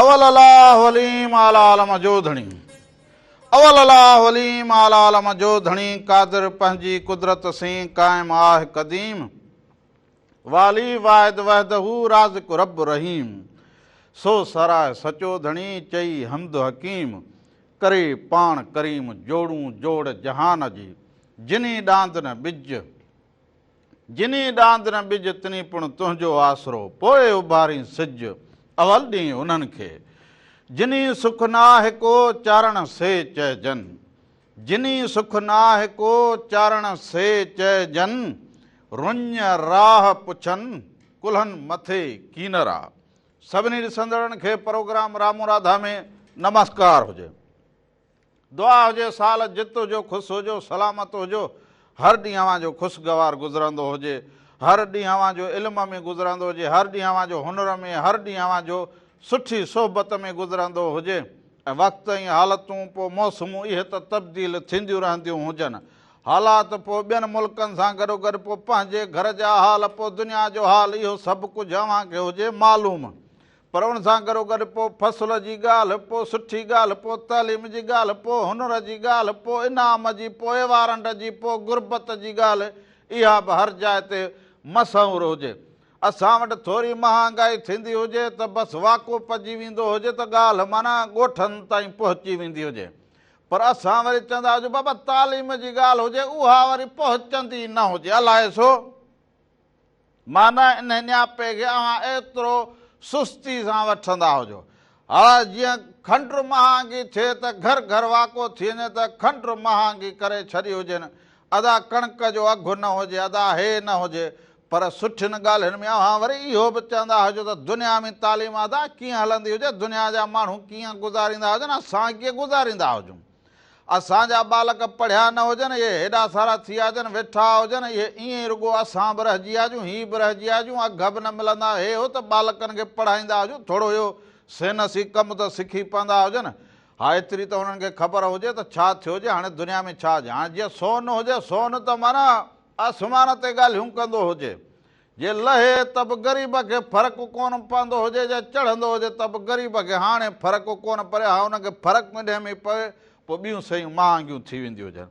اول الله عليم اعليٰ عالم جو ڌڻي. اول الله عليم اعليٰ عالم جو ڌڻي قادر پنهنجي قدرت سين قائم آه قديم والي واحد وحده رازق رب رحيم سو سراء سچو ڌڻي چئي حمد حڪيم ڪري پاڻ ڪريم جوڙون جوڙ جهان جي جني ڏاند نه ٻج جني ڏاند نه ٻج تني پڻ تنهنجو آسرو پوء اڀارين سج اول ڏينهن انهن کي جني سک ناهه ڪو چارڻ سي چئجن جني سک ناهه ڪو چارڻ سي چئجن رڃ راهه پڇن ڪلهن مٿي ڪينرا. سڀني ڏسندڙن کي پروگرام رامو راڌا ۾ نمسڪار هجي. دعا هجي سال جت هجو خوش هجو سلامت هجو هر ڏينهن اوهان جو خوشگوار گذرندو هجي هر ڏينهن اوهان جو علم ۾ گذرندو هجي هر ڏينهن اوهان جو هنر ۾ هر ڏينهن اوهان جو سٺي صحبت ۾ گذرندو هجي ۽ وقت ۽ حالتون پوء موسمون اهي ته تبديل ٿينديون رهنديون هجن حالات پوء ٻين ملڪن سان گڏوگڏ پوء پنهنجي گهر جا حال پوء دنيا جو حال اهو سڀ ڪجهه اوهان کي هجي معلوم پر ان سان گڏوگڏ پوء فصل جي ڳالهه، پوء سٺي ڳالهه، پوء تعليم جي ڳالهه، پوء هنر جي ڳالهه، پوء انعام جي، پوء وارنٽ جي، پوء غربت جي ڳالهه، اها به هر جاء تي مشهور هجي. اسان وٽ ٿوري مهانگائي ٿيندي هجي ته بس واڪو پئجي ويندو هجي ته ڳالهه معنيٰ ڳوٺن تائين پهچي ويندي هجي. پر اسان وري چوندا هجون بابا تعليم جي ڳالهه هجي اها وري پهچندي نه هجي الائي ڇو؟ معنيٰ انهي نياپي کي اوهان ايترو سستي سان وٺندا هجو. ها جيئن کنڊ مهانگي ٿئي ته گهر گهر واڪو ٿي وڃي ته کنڊ مهانگي ڪري ڇڏي هجين، ادا ڪڻڪ جو اگهه نه هجي، ادا هي نه هجي، پر سٺين ڳالهين ۾ اوهان وري اهو به چوندا هجو ته دنيا ۾ تعليم ادا ڪيئن هلندي هجي، دنيا جا ماڻهو ڪيئن گذاريندا هجن، اسان ڪيئن گذاريندا هجون. اسان جا ٻالڪ پڙهيا نه هجن، اهي هيڏا سارا ٿي ويا هجن، ويٺا هجن، اهي ائين ئي رڳو اسان به رهجي ويا هجون، هي به رهجي ويا هجون، اگهه به نه ملندا، هي هو ته ٻالڪن کي پڙهائيندا هجون، ٿورو اهو سينسي ڪم ته سکي پوندا هجن، ها ايتري ته هنن کي خبر هجي ته ڇا ٿيو هجي، هاڻي دنيا ۾ ڇا هجي، هاڻي جيئن سون هجي، سون ته معنيٰ آسمان تي ڳالهيون ڪندو هجي، جي لهي ته به غريب کي فرق ڪونه پوندو هجي، جي چڙهندو هجي ته به غريب کي هاڻي فرق ڪونه پري، ها ان کي فرق انهيء ۾ پوي، پوء ٻيون شيون مهانگيون ٿي وينديون هجن.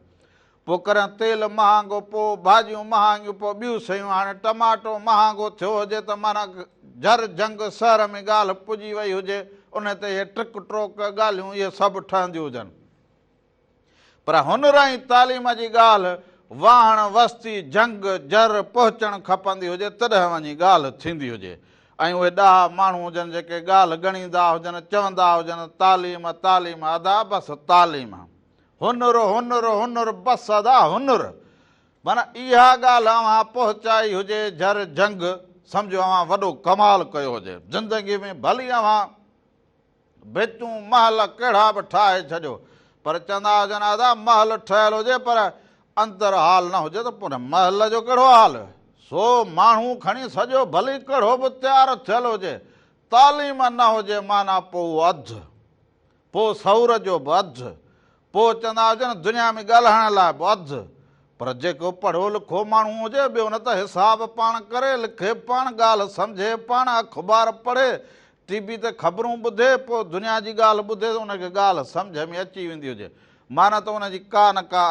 پوء ڪڏهن تيل مهانگو، پوء ڀاڄيون مهانگيون، پوء ٻيون شيون، هاڻي ٽماٽو مهانگو ٿيو هجي ته معنيٰ جهر جهنگ شهر ۾ ڳالهه پڄي وئي هجي، انهي تي اهي ٽرڪ ٽوڪ ڳالهيون اهي سڀ ٺهنديون هجن. پر هنر ۽ تعليم جي ڳالهه واهڻ، وستي، جهنگ، جر پهچڻ کپندي هجي تڏهن وڃي ڳالهه ٿيندي هجي ۽ اهي ڏاها ماڻهو هجن جيڪي ڳالهه ڳڻيندا هجن، چوندا هجن تعليم، تعليم ادا بس تعليم. هنر، هنر، هنر بس ادا هنر. معنيٰ اها ڳالهه اوهان پهچائي هجي جر، جهنگ، سمجهو اوهان وڏو ڪمال ڪيو هجي زندگي ۾ ڀلي اوهان ڀتون محل ڪهڙا به ٺاهي ڇڏيو پر چوندا هجن ادا محل ٺهيل هجي پر اندر حال نه هجي ته پوء محل جو ڪهڙو حال؟ سو ماڻهو کڻي سڄو ڀلي ڪهڙو به تيار ٿيل هجي تعليم نه هجي معنيٰ پوء اهو اڌ پوء سئور جو به اڌ پوء چوندا هجن دنيا ۾ ڳالهائڻ لاء به اڌ پر جيڪو پڙهيو لکيو ماڻهو هجي ٻيو نه ته حساب پاڻ ڪري لکي پاڻ ڳالهه سمجهي پاڻ اخبار پڙهي ٽي وي تي خبرون ٻڌي پوء دنيا جي ڳالهه ٻڌي ته ان کي ڳالهه سمجهه ۾ اچي ويندي هجي معنيٰ ته ان جي ڪا نه ڪا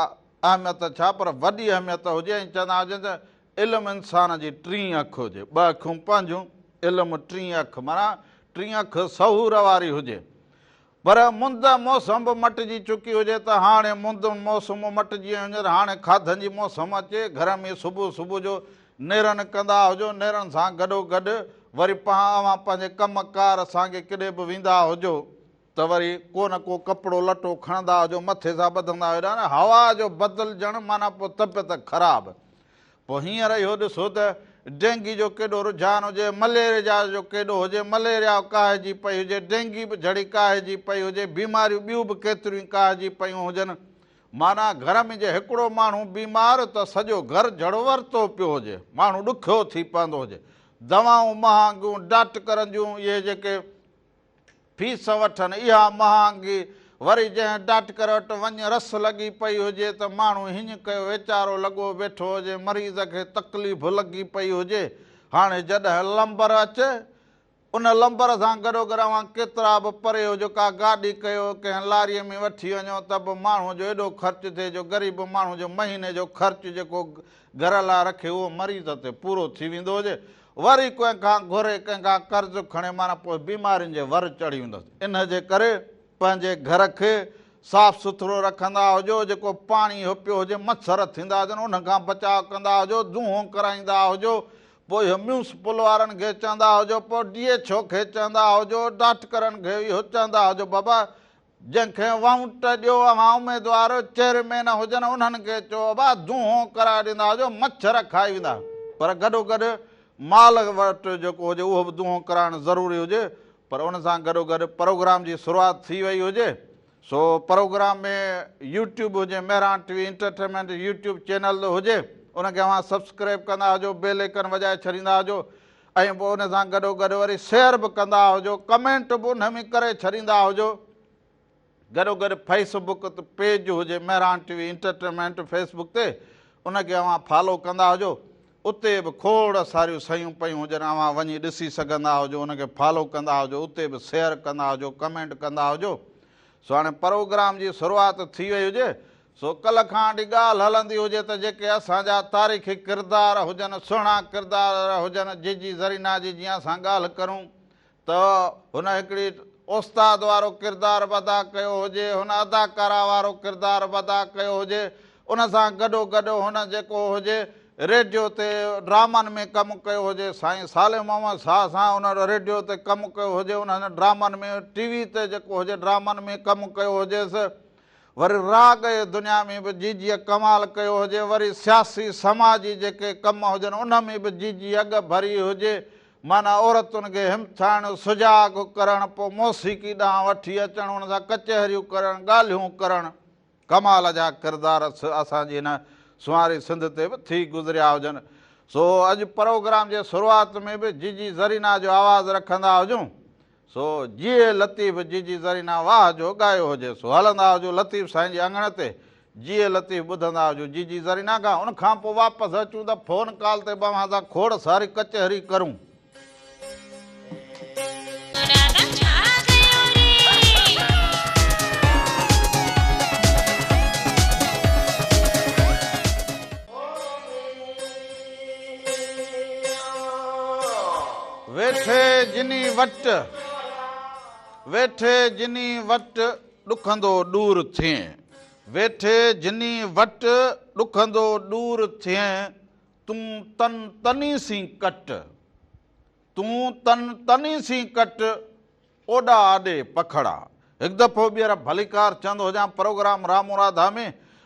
اهميت ڇا پر وڏي اهميت هجي ۽ چوندا هجن ته علم انسان جي ٽين اک هجي ٻه اکيون پنهنجون علم ٽين اک معنيٰ ٽين اک سهور واري هجي پر مند موسم به مٽجي چڪي هجي ته هاڻي مند موسم مٽجي وڃي ته هاڻي کاڌن جي موسم اچي گهر ۾ صبح صبح جو نيرن ڪندا هجو نيرن سان گڏو گڏ وري اوهان پنهنجي ڪم ڪار سانگي ڪڏي به ويندا هجو ته وري ڪو نه ڪو ڪپڙو لٽو کڻندا هجو مٿي سان ٻڌندا هجو نه هوا جو بدلجڻ معنيٰ پوء طبيعت خراب پوء هينئر اهو ڏسو ته ڊينگي جو ڪيڏو رجحان هجي، مليريا جو ڪيڏو هجي، مليريا ڪاهجي پئي هجي، ڊينگي به جھڙي ڪاهجي پئي هجي، بيماريون ٻيون به ڪيتريون ئي ڪاهجي پيون هجن. معنيٰ گهر ۾ جي هڪڙو ماڻهو بيمار ته سڄو گهر جھڙو ورتو پيو هجي، ماڻهو ڏکيو ٿي پوندو هجي. دوائون مهانگيون، ڊاڪٽرن جون اهي جيڪي فيس وٺن اها مهانگي، وري جنهن ڊاڪٽر وٽ وڃ رس لڳي پئي هجي ته ماڻهو هڃ ڪيو ويچارو لڳو ويٺو هجي، مريض کي تڪليف لڳي پئي هجي، هاڻي جڏهن لمبر اچي ان لمبر سان گڏوگڏ اوهان ڪيترا به پري هجو، ڪا گاڏي ڪيو، ڪنهن لاريء ۾ وٺي وڃو ته به ماڻهوء جو ايڏو خرچ ٿئي جو غريب ماڻهوء جو مهيني جو خرچ جيڪو گهر لاء رکي اهو مريض تي پورو ٿي ويندو هجي. وري ڪنهن کان گهري، ڪنهن کان قرض کڻي معنيٰ پوء بيمارين جي ور چڙهي ويندس. ان جي ڪري پنهنجي گهر کي صاف سٿرو رکندا هجو، جيڪو پاڻي هپيو هجي، مڇر ٿيندا هجن، انهن کان بچاء ڪندا هجو، دونهون ڪرائيندا هجو، پوء اهو ميونسپل وارن کي چوندا هجو، پوء ڊي ايڇ او کي چوندا هجو، ڊاٽڪرن کي اهو چوندا هجو بابا جنهن کي وونٽ ڏيو اوهان اميدوار چيئرمين هجن انهن کي چئو ابا دونهون ڪرائي ڏيندا هجو مڇر کائي ويندا پر گڏوگڏ مال وٽ جيڪو هجي اهو به دونهون ڪرائڻ ضروري هجي پر ان سان گڏوگڏ پروگرام جي شروعات ٿي وئي هجي سو پروگرام ۾ يوٽيوب هجي Mehran T V entertainment YouTube channel هجي ان کي اوهان سبسڪرائب ڪندا هجو بيل ايڪن وڄائي ڇڏيندا هجو ۽ پوء ان سان گڏو گڏ وري شيئر به ڪندا هجو ڪمينٽ به ان ۾ ڪري ڇڏيندا هجو گڏو گڏ فيس بڪ تي پيج هجي Mehran T V entertainment Facebook تي ان کي اوهان فالو ڪندا هجو اتي به کوڙ ساريون شيون پيون هجن اوهان وڃي ڏسي سگهندا هجو ان کي فالو ڪندا هجو اتي به شيئر ڪندا هجو ڪمينٽ ڪندا هجو سو هاڻي پروگرام جي شروعات ٿي وئي هجي سو ڪلهه کان وٺي ڳالهه هلندي هجي ته جيڪي اسان جا تاريخي ڪردار هجن سهڻا ڪردار هجن جيجي زرينا جي جيئن اسان ڳالهه ڪرون ته هن هڪڙي استاد وارو ڪردار به ادا ڪيو هجي، هن اداڪارا وارو ڪردار به ادا ڪيو هجي، ان سان گڏو گڏ هن جيڪو هجي ريڊيو تي ڊرامن ۾ ڪم ڪيو هجي، سائين صالح محمد شاهه سان ان ريڊيو تي ڪم ڪيو هجي، انهن ڊرامن ۾ ٽي وي تي جيڪو هجي ڊرامن ۾ ڪم ڪيو هجيس، وري راڳ جي دنيا ۾ به جيجيء ڪمال ڪيو هجي، وري سياسي سماجي جيڪي ڪم هجن ان ۾ به جيجي اڳ ڀري هجي، معنيٰ عورتن کي همٿائڻ، سجاڳ ڪرڻ، پوء موسيقي ڏانهن وٺي اچڻ، ان سان ڪچهريون ڪرڻ، ڳالهيون ڪرڻ، ڪمال جا ڪردار اسان جي هن سنواري سنڌ تي به ٿي گذريا هجن. سو اڄ پروگرام جي شروعات ۾ به جيجي زرينا جو آواز رکندا هجون. سو جيئي لطيف جيجي زرينا واهه جو ڳايو هجي سو هلندا هجو لطيف سائين جي اڱڻ تي جيئي لطيف ٻڌندا هجو جيجي زرينا کان ان کان پوء واپس اچون ته فون ڪال تي به اوهان سان کوڙ ساري ڪچهري ڪرون. ويٺي جني وٽ، ويٺي جني وٽ ڏکندو ڏور ٿئين. ويٺي جني وٽ ڏکندو ڏور ٿئين، تون تن تني سين ڪٽ، تون تن تني سين ڪٽ، اوڏا آڏي پکڙا. هڪ دفعو ٻيهر ڀليڪار چوندو هجان پروگرام رامو راڌا ۾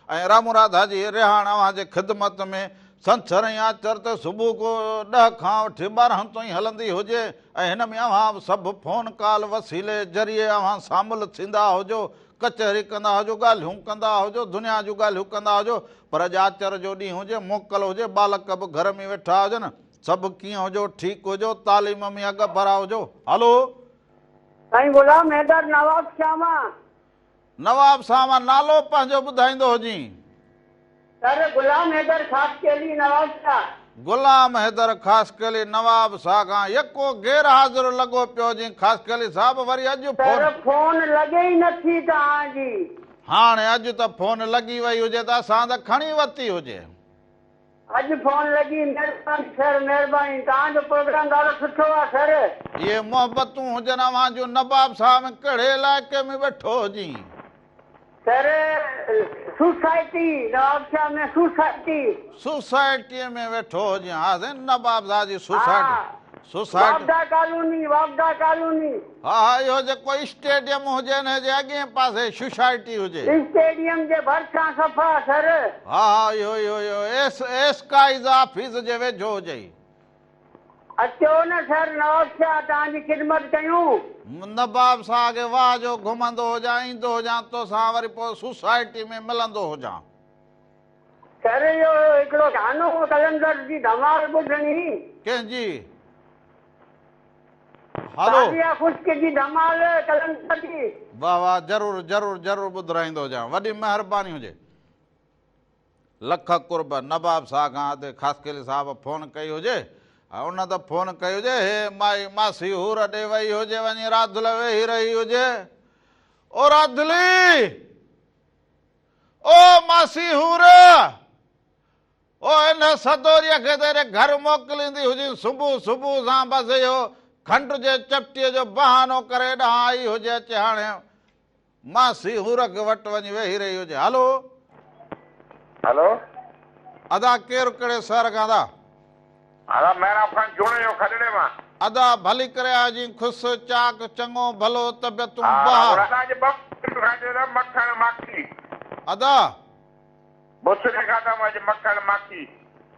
۽ رامو راڌا جي رهاڻ اوهان جي خدمت ۾ ڇنڇر ۽ آچر تي صبح ڪو ڏهه کان وٺي 12 تائين هلندي هجي ۽ هن ۾ اوهان به سڀ فون ڪال وسيلي ذريعي اوهان شامل ٿيندا هجو ڪچهري ڪندا هجو ڳالهيون ڪندا هجو دنيا جون ڳالهيون ڪندا هجو پر اڄ آچر جو ڏينهن هجي موڪل هجي ٻالڪ به گهر ۾ ويٺا هجن سڀ ڪيئن هجو ٺيڪ هجو تعليم ۾ اڳڀرا هجو هلو. سائين غلام حيدر نواب شاهه مان. نواب شاهه مان نالو پنهنجو ٻڌائيندو هجين. سر غلام حيدر خاصخيلي نواب شاهه. غلام حيدر خاصخيلي نواب شاهه کان يڪو غير حاضر لڳو پيو هجين خاصخيلي صاحب وري اڄ فون. سر فون لڳي ئي نه ٿي توهان جي. هاڻي اڄ ته فون لڳي وئي هجي ته اسان ته کڻي ورتي هجي. اڄ فون لڳي مهرباني سر مهرباني توهان جو پروگرام ڏاڍو سٺو آ سر. اهي محبتون هجن اوهان جون نواب صاحب ڪهڙي علائقي ۾ ويٺو هجين. سر سوسائٽي نوابشاهه ۾ سوسائٽي. سوسائٽي ۾ ويٺو هجين ها سائين نواب صاحب جي سوسائٽي سوسائٽي. واپڊا ڪالوني واپڊا ڪالوني. ها ها اهو جيڪو اسٽيڊيم هجي ان جي اڳئين پاسي سوسائٽي هجي. اسٽيڊيم جي ڀرسان صفا سر. ها ها اهو اهو اهو ايس ايس ڪائيز آفيس جي ويجهو هجئي. اچو نه سر نوابشاهه توهان جي خدمت ڪيون. نواب صاحب کي واهه جو گهمندو هجان ايندو هجان توسان وري پوء سوسائٽي ۾ ملندو هجان. سر اهو هڪڙو گانو هو قلندر جي ڌمال ٻڌڻي. ڪنهن جي؟ هلو. سعديه خشڪ جي ڌمال قلندر جي. واه واه ضرور ضرور ضرور ٻڌرائيندو هجان وڏي مهرباني هجي. لک قرب نواب صاحب کان ادي خاصخيلي صاحب فون ڪئي هجي. ها ان ته فون ڪئي هجي، هي مائي ماسي حور ڏي وئي هجي، وڃي راڌل ويهي رهي هجي. او راڌلي! او ماسي حور! او ان سدوريء کي ته هيڏي گهر موڪليندي هجين، صبح صبح سان بس اهو کنڊ جي چپٽيء جو بهانو ڪري هيڏانهن آئي هجي، اچي هاڻي ماسي حور کي وٽ وڃي ويهي رهي هجي. هلو. هلو. ادا ڪير ڪهڙي شهر کان ادا. ادا محراب خان جوڻيجو کڏڙي مان. ادا ڀلي ڪري آجين خوس چاڪ چڱو ڀلو طبيعتون بهار. ادا اڄ ٻه بسريون کاڌيون اٿم مکڻ ماکي. ادا. بسريون کاڌم اڄ مکڻ ماکي.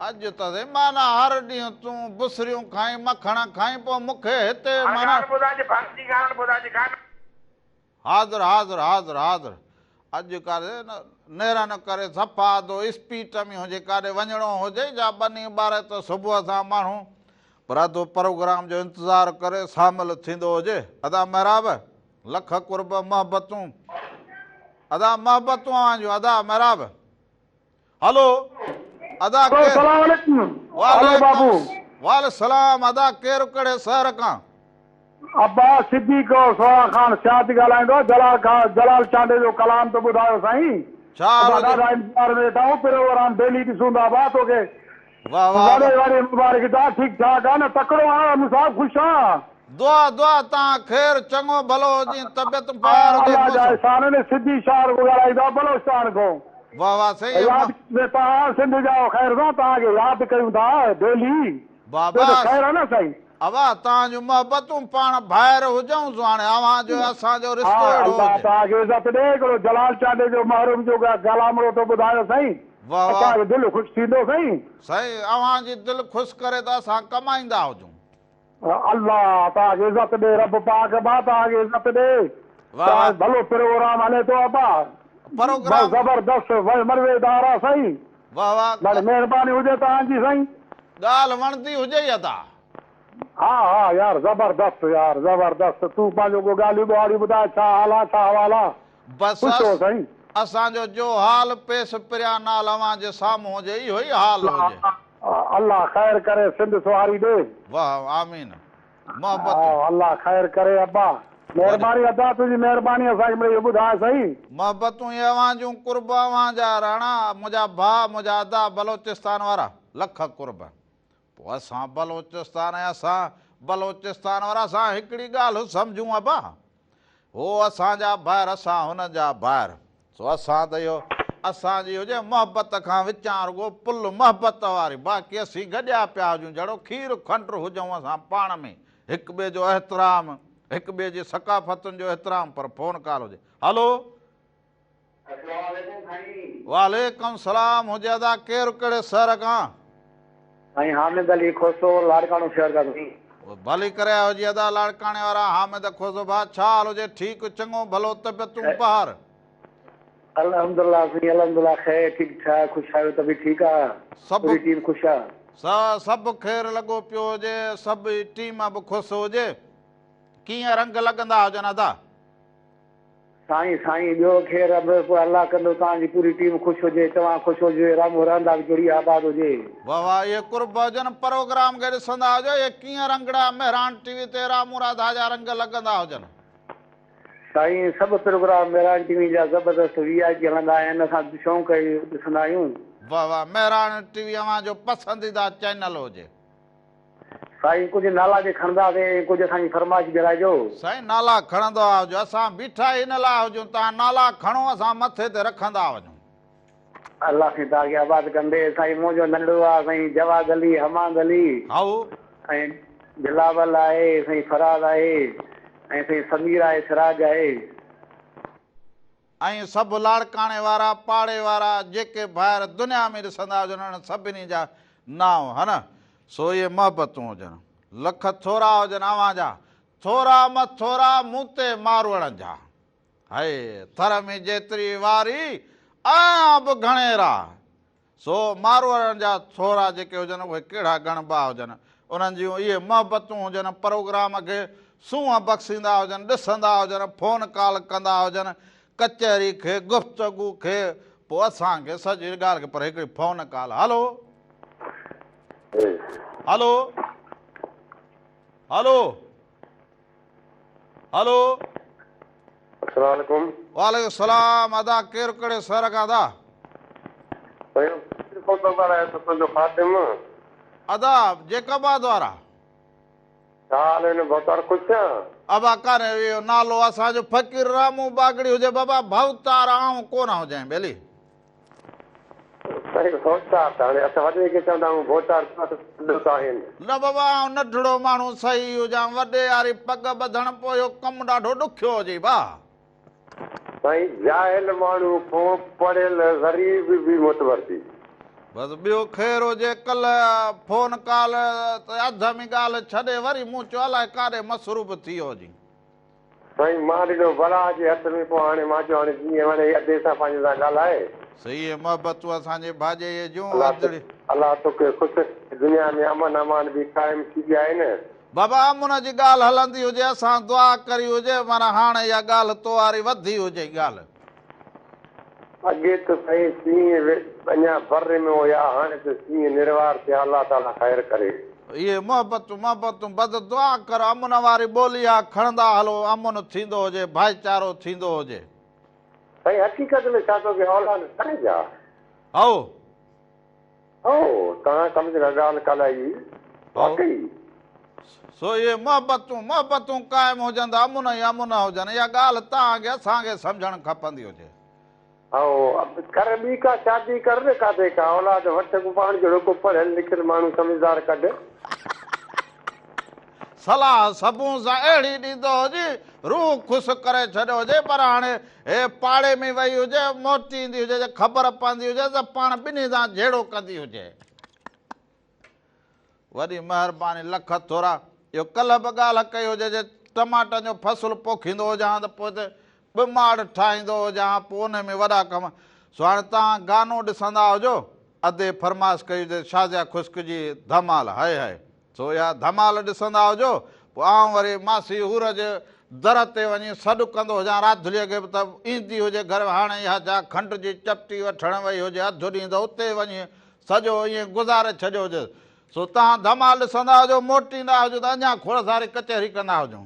اڄ ته سائين معنيٰ هر ڏينهن تون بسريون کائين مکڻ کائين پوء مون کي هتي هاڻي معنيٰ. ڳالهه ٻڌ اڄ ڀاڄي ڳالهه ٻڌ اڄ کان. حاضر حاضر حاضر حاضر اڄ ڪاري نيرن ڪري صفا اڌو اسپيٽ ۾ هجي ڪاڏي وڃڻو هجي جا ٻني ٻاري ته صبح سان ماڻهو پر اڌو پروگرام جو انتظار ڪري شامل ٿيندو هجي ادا محراب لک قرب محبتون ادا محبتون اوهان جون ادا محراب هلو ادا هلو ڪير سلام عليڪم هلو بابو. وعليڪم السلام ادا ڪير ڪهڙي شهر کان. ابا صديق سوها خان سياد ڳالهائيندو آ جلال خان جلال چانڊيي جو ڪلام ته ٻڌايو سائين ڇا حال ابا هجي. ڏاڍا انتظار ۾ ويٺا آهيون پروگرام ڊيلي ڏسون ٿا ابا توکي واه واه وڏي وڏي مبارڪ دا ٺيڪ ٺاڪ آ نه تڪڙو آ مون صاحب خوش آ. دعا دعا تان خير چڱو ڀلو هجين طبيعت بهار هجي الله جا موسم. احسان آهن سڌي شاهه رڳو ڳالهائيندو آ بلوچستان کان. واه واه سائين ياد ۾ توهان سنڌ جا آهيو خير سان توهان کي ياد ڪيون ٿا ڊيلي ٻيو بابا ته خير آ نه سائين. ابا توهان جون محبتون پاڻ ڀائر هجون سو هاڻي اوهان جو ۽ اسان جو ها رشتو اهڙو الله هجي. توهان کي عزت ڏي هڪڙو جلال چانڊيي جو محروم جو ڪلامڙو ٿو ٻڌايو سائين واه واه اسان کي دل خوش ٿيندو سائين. سائين اوهان جي دل خوش ڪري ته اسان ڪمائيندا هجون. الله توهان کي عزت ڏي رب پاڪ ابا توهان کي عزت ڏي واه توهان واه ڀلو پروگرام هلي ٿو ابا بس پروگرام زبردست مزيدار آ سائين واه واه ڏاڍي مهرباني هجي توهان جي سائين. ڳالهه وڻندي هجئي ادا. ها ها يار زبردست يار زبردست تون پنهنجو ڪو ڳالهيون ٻهاڙيون ٻڌاء ڇا حال آ ڇا احوال آ بس خوش هو سائين. اسان جو جو حال پيس پريان نال اوهان جي سامهون هجي اهو ئي حال هجي. الله خير ڪري سنڌ سهاري ڏي. واه آمين محبتون. ها الله خير ڪري ابا. وڏي. مهرباني ادا تنهنجي مهرباني اسان کي مڙئي اهو ٻڌاء سهي. محبتون اهي اوهان جون قرب اوهان جا راڻا منهنجا ڀاء منهنجا ادا بلوچستان وارا لک قرب پوء اسان بلوچستان ۽ اسان بلوچستان وارا اسان هڪڙي ڳالهه سمجهون ابا هو اسان جا ڀائر اسان هنن جا ڀائر سو اسان ته اهو اسان جي هجي محبت کان وچان رڳو پل محبت واري باقي اسين گڏيا پيا هجون جهڙو کير کنڊ هجون اسان پاڻ ۾ هڪ ٻئي جو احترام هڪ ٻئي جي ثقافتن جو احترام پر فون ڪال هجي هلو. اسلام عليڪم سائين. وعليڪم سلام هجي ادا ڪير ڪهڙي شهر کان. سائين حامد علي کوسو لاڙڪاڻو شهر کان سائين. ڀلي ڪري آيو جي ادا لاڙڪاڻي وارا حامد کوسو ڀاء ڇا حال هجي ٺيڪ چڱو ڀلو طبيعتون بهار. الحمدلله سائين الحمدلله خير ٺيڪ ٺاڪ خوش آهيو طبيعت ٺيڪ آ سڀ پوري ٽيم خوش آ. سڀ خير لڳو پيو هجي سڀ ٽيم به خوش هجي ڪيئن رنگ لڳندا هجن ادا. سائين سائين ٻيو خير رب پوء الله ڪندو توهان جي پوري ٽيم خوش هجي توهان خوش هجو رامو رهندا به جڙي آباد هجي. واه واه اهي قرب هجن پروگرام کي ڏسندا هجو اهي ڪيئن رنگڙا مهراڻ ٽي وي تي رامو راڌا جا رنگ لڳندا هجن. سائين سڀ پروگرام مهراڻ ٽي وي جا زبردست وي آء پي هلندا آهن اسان شوق ڏسندا آهيون. واه واه مهراڻ ٽي وي اوهان جو پسنديده چينل هجي. سائين ڪجهه نالا به کڻنداسين ۽ ڪجهه اسان جي فرمائش به هلائجو. سائين نالا کڻندا هجو اسان بيٺا ئي ان لاء هجون توهان نالا کڻو اسان مٿي تي رکندا وڃون. الله سائين توهان کي آباد ڪندي. سائين منهنجو ننڍڙو آ سائين جواد علي حماد علي هائو. ۽ بلاول آهي سائين فراز آهي ۽ سائين سمير آهي سراج آهي. ۽ سڀ لاڙڪاڻي وارا، پاڙي وارا، جيڪي ڀائر دنيا ۾ ڏسندا هجن انهن سڀني جا نانء ها نه؟ سو اهي محبتون هجن. لک ٿورا هجن اوهان جا، ٿورا م ٿورا مون تي ماروئڙن جا. هئي ٿر ۾ جيتري واري، آهيان به گهڻيرا. سو ماروئڙن جا ٿورا جيڪي هجن اهي ڪهڙا ڳڻبا هجن، انهن جون اهي محبتون هجن، پروگرام کي سونهن بخشيندا هجن، ڏسندا هجن، فون ڪال ڪندا هجن، ڪچهري کي، گفتگو کي، پوء اسان کي سڄي ڳالهه کي پر هڪڙي فون ڪال هلو هلو. هلو هلو. السلام عليڪم. وعليڪم السلام ادا ڪير ڪهڙي شهر کان ادا. سائين ڪون ٿو ڳالهايان تنهنجو خادم. ادا جيڪب آباد وارا. ڇا حال آهن ڀوتار خوش آن. ابا ڪانه اهو نالو اسان جو فقير رامو باگڙي هجي بابا ڀوتار آئون ڪونه هجين ٻيلي. سائين ڀوتار ته هاڻي اسان وڏي کي چوندا آهيون ڀوتار توهان ته وڏو ته آهين. نه بابا آئون ننڍڙو ماڻهو صحيح هجان وڏي واري پڳ ٻڌڻ پوء اهو ڪم ڏاڍو ڏکيو هجي ڀاء. سائين جاهل ماڻهو کان پڙهيل غريب به معتبر ٿي. بس ٻيو خير هجي ڪلهه فون ڪال تي اڌ ۾ ڳالهه ڇڏي وري مون چيو الائي ڪاڏي مصروف ٿي ويو هجين. سائين مان ڏنو بلا جي هٿ ۾ پوء هاڻي مان چيو هاڻي جيئن وڻي ادي سان پنهنجي سان ڳالهائي. سهي محبتون اسان جي ڀاڄائيء جون ادڙي. الله توکي خوش رکي دنيا ۾ امن امان به قائم ٿي ويا آهن. بابا امن جي ڳالهه هلندي هجي اسان دعا ڪري هجي معنيٰ هاڻ اها ڳالهه تو واري وڌي هجي ڳالهه. اڳي ته سائين سينهن اڃا بر ۾ هيا هاڻي ته سينهن نروار ٿيا الله تعالي خير ڪري. اهي محبتون محبتون بس دعا ڪر امن واري ٻولي آ کڻندا هلو امن ٿيندو هجي ڀائيچارو ٿيندو هجي. سائين حقيقت ۾ ڇا توکي اولاد ڪانهي ڇا؟ هائو. هائو توهان ڪم جيڪا ڳالهه ڪالهائي واقعي. سو اهي محبتون محبتون قائم هجن ته امن ئي امن هجن اها ڳالهه توهان کي اسان کي سمجهڻ کپندي هجي. هائو ڪر ٻي ڪا شادي ڪر نه ڪاٿي ڪا اولاد وٺ ڪو پاڻ جهڙو ڪو پڙهيل لکيل ماڻهو سمجهدار ڪڍ. صلاح صبح سان اهڙي ڏيندو هجي روح خوش ڪري ڇڏيو هجي پر هاڻي هي پاڙي ۾ وئي هجي موٽي ايندي هجي جي خبر پوندي هجي ته پاڻ ٻنهي سان جهيڙو ڪندي هجي. وڏي مهرباني لک ٿورا. اهو ڪلهه به ڳالهه ڪئي هجي جي ٽماٽن جو فصل پوکيندو هجان ها ته پوء ته ٻه ماڙ ٺاهيندو هجان ها پوء انهي ۾ وڏا ڪم. سو هاڻي توهان گانو ڏسندا هجو ادي فرمائش ڪئي هجي شازيا خشڪ جي ڌمال هئي هئي سو اها ڌمال ڏسندا هجو پوء آئون وري ماسي حور جي در تي وڃي سڏ ڪندو هجان راڌليء کي به ته ايندي هجي گهر ۾ هاڻي اها جا کنڊ جي چپٽي وٺڻ وئي هجي اڌ ڏينهن ته اتي وڃي سڄو ائين گذاري ڇڏيو هجيس. سو توهان ڌمال ڏسندا هجو، موٽيندا هجو ته اڃا کوڙ ساري ڪچهري ڪندا هجون.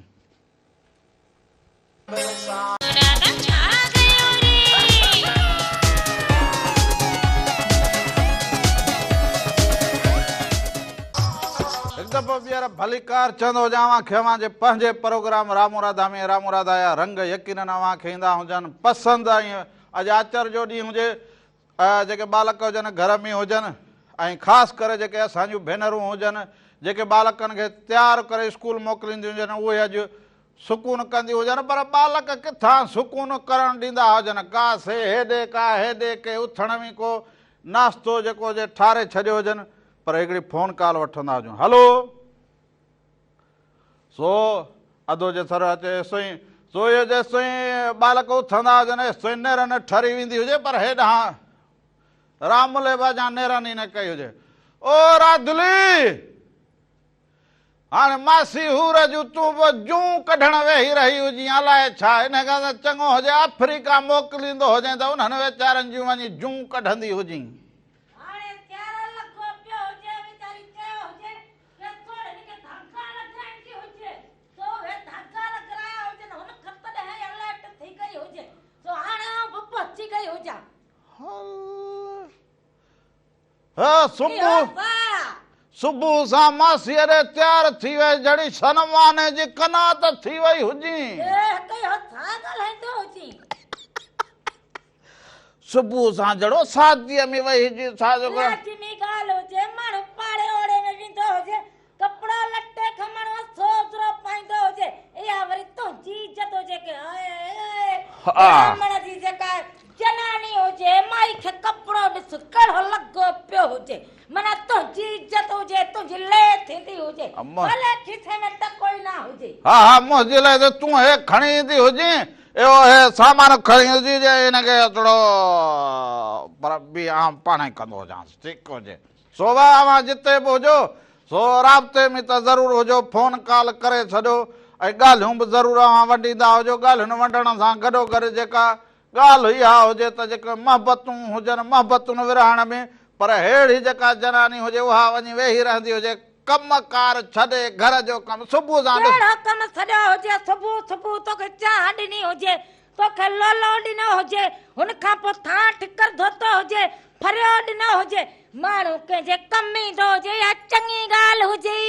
هڪ دفعو ٻيهر ڀليڪار چوندو هجان اوهان کي اوهان جي پنهنجي پروگرام رامو راڌا ۾ رامو راڌا جا رنگ يقينن اوهان کي ايندا هجن پسند ۽ اڄ آچر جو ڏينهن هجي جيڪي ٻالڪ هجن گهر ۾ هجن ۽ خاص ڪري جيڪي اسان جون ڀينرون هجن جيڪي ٻالڪن کي تيار ڪري اسڪول موڪلينديون هجن اهي اڄ سڪون ڪنديون هجن پر ٻالڪ ڪٿان سڪون ڪرڻ ڏيندا هجن ڪا سي هيڏي ڪا هيڏي ڪي اٿڻ ۾ ڪو ناشتو جيڪو هجي ٺاري ڇڏيو هجن پر هڪڙي فون ڪال وٺندا هجون هلو سو اڌو جي سر اچي سوئي سو اهو جيستائين ٻالڪ اٿندا هجن ايستائين نيرن ٺري ويندي هجي پر هيڏانهن رام ليبا جان نيرن ئي نه ڪئي هجي. او راڌلي! هاڻي ماسي حور جون تون به جون ڪڍڻ ويهي رهي هجين الائي ڇا ان کان ته چڱو هجي آفريڪا موڪليندو هجين ته انهن ويچارن جون وڃي جون ڪڍندي هجين. هاڻي ڪهڙو لڳو پيو هجي ويچاري چيو هجي ڪي ٿوري هن کي ڌاڳا لڳائڻ جي هجي سو اهي ڌاڳا لڳرايا هجن هن کي تڏهن الرٽ ٿي گئي هجي سو هاڻي آئون به پهچي گئي هجان. هل هه صبح صبح سان ماسيء ڏي تيار ٿي وئي جھڙي سنواني جي قناعت ٿي وئي هجين. اي هڪ اهو ڇا ڳالهائيندو هجين. صبح سان جھڙو ساديء ۾ وئي هجي ڇا جو ڪرڻ. لازمي ڳالهه هجي ماڻهو پاڙي اوڙي ۾ ويندو هجي ڪپڙو لٽي کان ماڻهو سوزرو پائيندو هجي اها وري تنهنجي عزت هجي ڪي هاء براهمڻ جي جيڪا جناني هجي مائي کي ڪپڙو ڏس ڪهڙو لڳو پيو هجي معنيٰ تنهنجي عزت هجي تنهنجي لئه ٿيندي هجي ڀلي کيسي ۾ ٽڪو ئي نه هجي. ها ها منهنجي لاء ته تون هي کڻي ايندي هجين اهو هي سامان کڻي هجين جي هن کي ٿورو پر به آئون پاڻهي ڪندو هجانس ٺيڪ هجي. سو واهه اوهان جتي به هجو سو رابطي ۾ ته ضرور هجو فون ڪال ڪري ڇڏيو ۽ ڳالهيون به ضرور اوهان ونڊيندا هجو ڳالهين ونڊڻ سان گڏوگڏ جيڪا ڳالهه اها هجي ته جيڪي محبتون هجن محبتن ورهائڻ ۾ پر ههڙي جيڪا جناني هجي اها وڃي ويهي رهندي هجي ڪم ڪار ڇڏي گهر جو ڪم صبح سان ڏس. ڪهڙو ڪم ڇڏيو هجي صبح صبح توکي چانهه ڏني هجي توکي لولو ڏنو هجي هن کان پوء ٿان ٺڪر ڌوتو هجي ڦريو ڏنو هجي ماڻهو ڪنهن جي ڪم ايندو هجي اها چڱي ڳالهه هجي.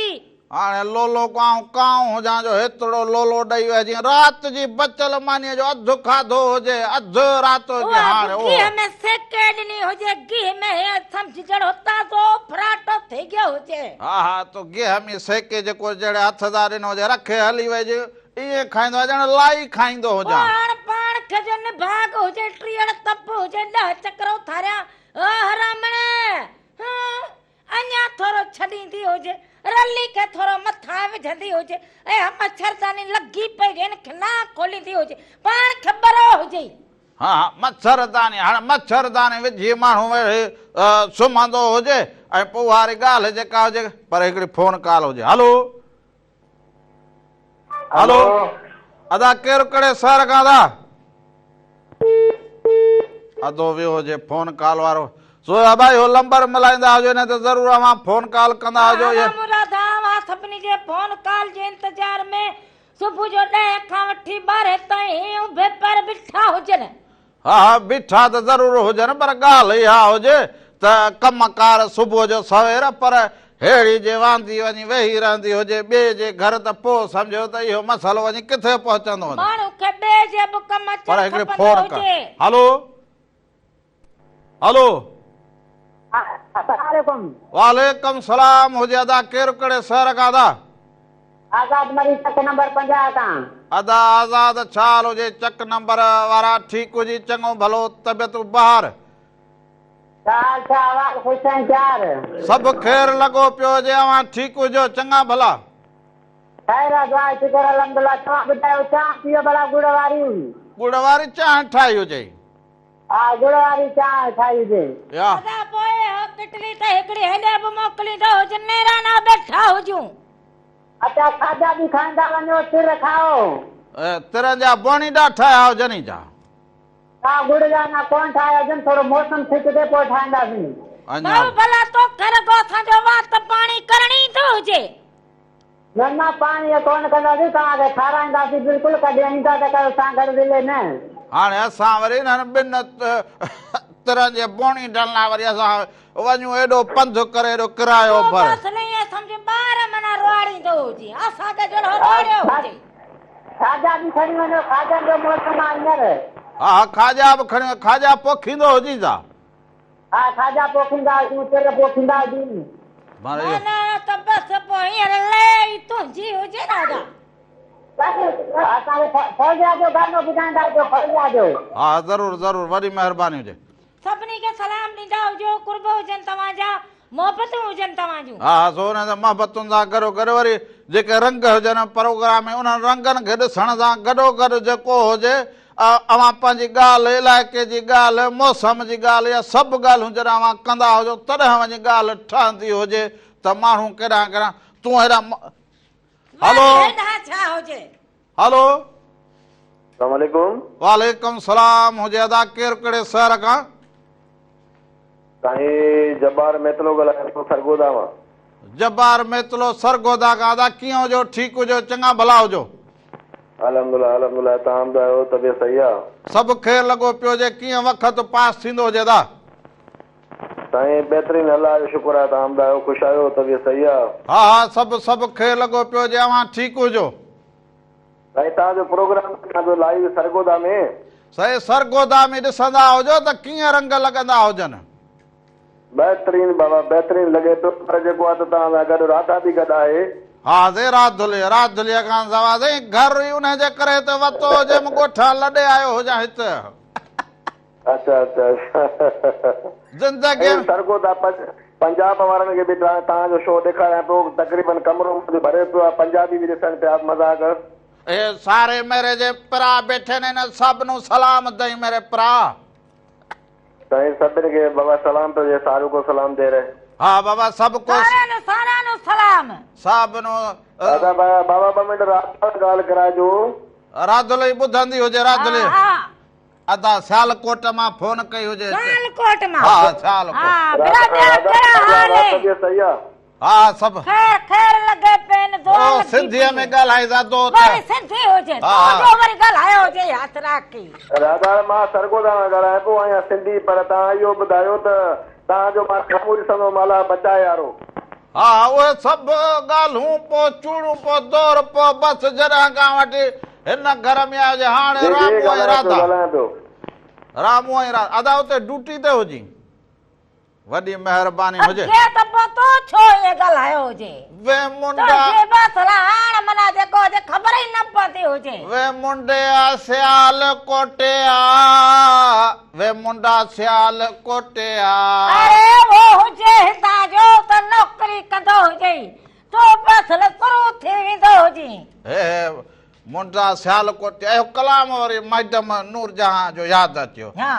هاڻي لولو ڪو آئون ڪانء هجان جو هيترو لولو ڏئي ويهه جيئن رات جي بچيل مانيء جو اڌ کاڌو هجي اڌ رات جو اها هاڻي به اهو. گيهه ۾ سيڪي ڏني هجي گيهه ۾ هيئن سمجهه جهڙو تازو ڦراٽو ٿي گيو هجي. ها ها تو گيهه ۾ سيڪي جيڪو جهڙي هٿ سان ڏنو هجي رکي هلي وئي جي ائين کائيندو آهي ڄڻ لائي کائيندو پوء هجان. هاڻ پاڻ کي جو نڀاڳ هجي ٽيئڙ تپ هجي ڏهه چڪر اٿاريان او حرامڻ هون اڃا ٿورو ڇڏيندي هجي، رلي کي ٿورو مٿان وجهندي هجي ۽ اها مڇرداني لڳي پئي هجي، هن کي نه کوليندي هجي، پاڻ کي ٻرو هجي. ها ها مڇرداني، هاڻي مڇرداني وجهي ماڻهو ويهي سمهندو هجي ۽ پوء واري ڳالهه جيڪا هجي پر هڪڙي فون ڪال هجي. هلو. هلو ادا ڪير ڪهڙي شهر کان ادا ادو ويو هجي فون ڪال وارو سو ابا اهو لمبر ملائيندا هجو نه ته ضرور اوهان فون ڪال ڪندا هجو اهي مراد اوهان سڀني جي فون ڪال جي انتظار ۾ صبح جو 10 کان وٺي 12 تائين اڀي پر بيٺا هجن. ها ها بيٺا ته ضرور هجن پر ڳالهه اها هجي ته ڪم ڪار صبح جو سوير پر ههڙي جي واندي وڃي ويهي رهندي هجي ٻئي جي گهر ته پوء سمجهو ته اهو مسئلو وڃي ڪٿي پهچندو وڃي. ماڻهو کي ٻئي جي به ڪم اچڻ پر هڪڙي کپندو فون ڪر. هجي. هلو هلو. السلام عليڪم. وعليڪم سلام هجي ادا ڪير ڪهڙي شهر کان ادا. آزاد مري چڪ نمبر 50 تان. ادا آزاد ڇا حال هجي چڪ نمبر وارا ٺيڪ هجي چڱو ڀلو طبيعتون بهار. ڇا حال ڇا احوال خوش ۽ پيار. سڀ خير لڳو پيو هجي اوهان ٺيڪ هجو چڱا ڀلا. خير آ دعا شڪر الحمدالله توهان ٻڌايو چانهه پيئو ڀلا ڳڙ واري. ڳڙ واري چانهه ٺاهي هجي. ها ڳڙ واري چانهه ٺاهي هجي. يا. ادا پوء اهو ڪٽلي ته هڪڙي هيڏي به موڪليندو هج نيرانا ٻيٺا هجون. اچا کاڌا به کائيندا وڃو تر کائو. ترن جا بوڻيڊا ٺاهيا هجن ئي ڇا. ها ڳڙ جا اڃا ڪونه ٺاهيا هجن ٿورو موسم ٺيڪ ٿئي پوء ٺاهينداسين. ڀائو ڀلا توکي رڳو اسان جو وات پاڻي ڪرڻ ايندو هجي. نه نه پاڻي ڪونه ڪنداسين توهان کي کارائينداسين بلڪل ڪڏهن ايندا ته ڪيو سانگهڙ ضلعي ۾. هاڻي اسان وري انهن ٻن ترن جي بوڻيڊن لاء وري اسان وڃون ايڏو پنڌ ڪري ايڏو ڪرايو تون ڀر. بس نه ائين سمجهه ٻار معنيٰ روئاڙيندو هجي اسان کي جهڙو روئاڙيو هجي. کاڄا به کڻي وڃو کاڄن جو موسم آ هينئر. ها ها کاڄا به کڻي وڃو کاڄا پوکيندو هجين ڇا. ها کاڄا پوکيندا هجون تر پوکيندا هجون. معنيٰ ته بس پوء هينئر لئه ئي تنهنجي هجي دادا. اسان کي فوزيا جو گانو ٻڌائيندا هجو فوزيا جو. ها ضرور ضرور وڏي مهرباني هجي. سڀني کي سلام ڏيندا هجو، قرب هجن توهان جا، محبتون هجن توهان جون. ها ها سو انهن محبتن سان گڏو گڏ وري جيڪي رنگ هجن پروگرام ۾ انهن رنگن کي ڏسڻ سان گڏو گڏ جيڪو هجي اوهان پنهنجي ڳالهه علائقي جي ڳالهه موسم جي ڳالهه يا سڀ ڳالهيون جڏهن اوهان ڪندا هجو تڏهن وڃي ڳالهه ٺهندي هجي ته ماڻهو ڪيڏانهن ڪيڏانهن تون هيڏانهن هلو. وري هيڏانهن ڇا هجي. هلو. السلام عليڪم. وعليڪم سلام هجي ادا ڪير ڪهڙي شهر کان. سائين جبار ميتلو ڳالهايان ٿو سرگوڌا مان. جبار ميتلو سرگوڌا کان ادا ڪيئن هجو ٺيڪ هجو چڱا ڀلا هجو. الحمدلله الحمدلله توهان ٻڌايو طبيعت صحيح آ. سڀ خير لڳو پيو هجي ڪيئن وقت پاس ٿيندو هجي ادا. سائين بهترين الله جو شڪر آهي توهان ٻڌايو خوش آهيو طبيعت صحيح آ. ها ها سڀ سڀ خير لڳو پيو هجي اوهان ٺيڪ هجو. سائين توهان جو پروگرام ڏسان پيو لائيو سرگوڌا ۾. سائين سرگوڌا ۾ ڏسندا هجو ته ڪيئن رنگ لڳندا هجن. بهترين بابا بهترين لڳي پيو پر جيڪو آ ته توهان سان گڏ راڌا به گڏ آهي. ها سائين راڌلي راڌلي کان سوا سائين گهر ئي انهي جي ڪري هتي وتو هجيم ڳوٺان لڏي آيو هجان هت. اچا اچا اچا زندگي ۽ سرگوڌا پنجاب وارن کي به توهان جو شو ڏيکاريان پيو تقريبن ڪمرو منهنجو ڀريو پيو آهي پنجابي به ڏسن پيا مذاق. اي ساري ميري جي پرا بيٺي ني نه سب نو سلام دئي ميري پرا. سائين سڀن کي بابا سلام پيو جي سارو ڪو سلام the رهي. ها بابا سب ڪو. سارا نو سارا نو سلام. سب نو. ادا بابا ٻه منٽ راڌ سان ڳالهه ڪرائجو. راڌلي ٻڌندي هجي راڌلي. ها ها. ادا سيالڪوٽ مان فون ڪئي هجي. سيالڪوٽ مان. ها سيالڪوٽ. ها برا ٻيا ڪهڙا حال هي. طبيعت صحيح آ. ها سڀ خير خير لڳي پين دعا او لڳي سنڌيء پئي. ۾ ڳالهائيندا دو ته وري سنڌي هجي ها، تو ها. جو وري ڳالهايو هجي هٿراڪي. راڌا مان سرگوڌا مان ڳالهايان پيو آهيان سنڌي پر توهان اهو ٻڌايو ته توهان جو مان سامهون ڏسندو هوم الله بچائي يارو. ها اهي سڀ ڳالهون پوء چوڙون پوء دور پوء بس جڏهن کان وٺي هن گهر ۾ آيو هجي هاڻي جي جي رامو ۽ ڳالهايان پيو راڌا ڳالهايان پيو. رامو ۽ راڌا ادا اتي ڊيوٽي تي هجين. وڏي مهرباني هجي. اڳي ته پوء تو ڇو ائين ڳالهايو هجي. وي منڊا. تنهنجي بس لاء هاڻ معنيٰ جيڪو هجي خبر ئي نه پوندي هجي. وي منڊيا سيال ڪوٽيا وي منڊا سيال ڪوٽيا. اڙي اهو هجي هتان جو ته نوڪري ڪندو هجئي تو بس لاء سرو ٿي ويندو هجين. هي هي منڊا سيال ڪوٽيا اهو ڪلام وري مئڊم نورجهان جو ياد اچيو. ها.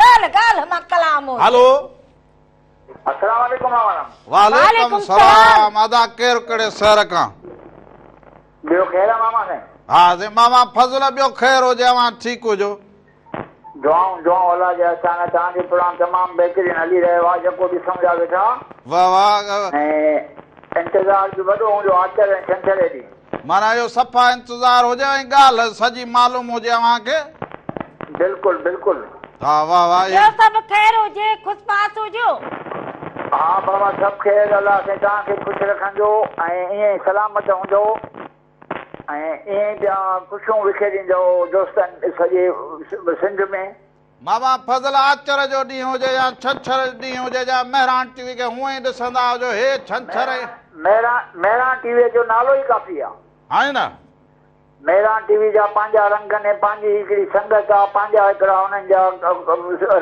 ڳالهه ڳالهه مان ڪلام هجي. هلو. السلام عليڪم ماما. وعليڪم سلام ادا ڪير ڪهڙي شهر کان. ٻيو خير آ ماما سائين. ها سائين ماما فضل ٻيو خير هجي اوهان ٺيڪ هجو. دعائون دعائون الله جي احسان توهان جو پروگرام تمام بهترين هلي رهيو آ جيڪو ڏسون پيا ويٺا. واه واه. ۽ انتظار به وڏو هوندو آچر ۽ ڇنڇر جي ڏينهن. معنيٰ اهو صفا انتظار هجي ۽ ڳالهه سڄي معلوم هجي اوهان کي. بلڪل بلڪل. ها واه واه ٻيو سڀ خير هجي خوش باش هجو. ها بابا سڀ خير الله سائين توهان کي خوش رکندو ۽ ائين ئي سلامت هوندو ۽ ائين ئي پيا خوشيون وکيريندو دوستن سڄي سنڌ ۾. ماما فضل آچر جو ڏينهن هجي يا ڇنڇر جو ڏينهن هجي يا مهراڻ ٽي وي کي هونئن ئي ڏسندا هجو هي ڇنڇر ۽. مهراڻ مهراڻ ٽي وي جو نالو ئي ڪافي آ. آهي نه. مهراڻ ٽي وي جا پنهنجا رنگ ۽ پنهنجي هڪڙي سنگت آ پنهنجا هڪڙا انهن جا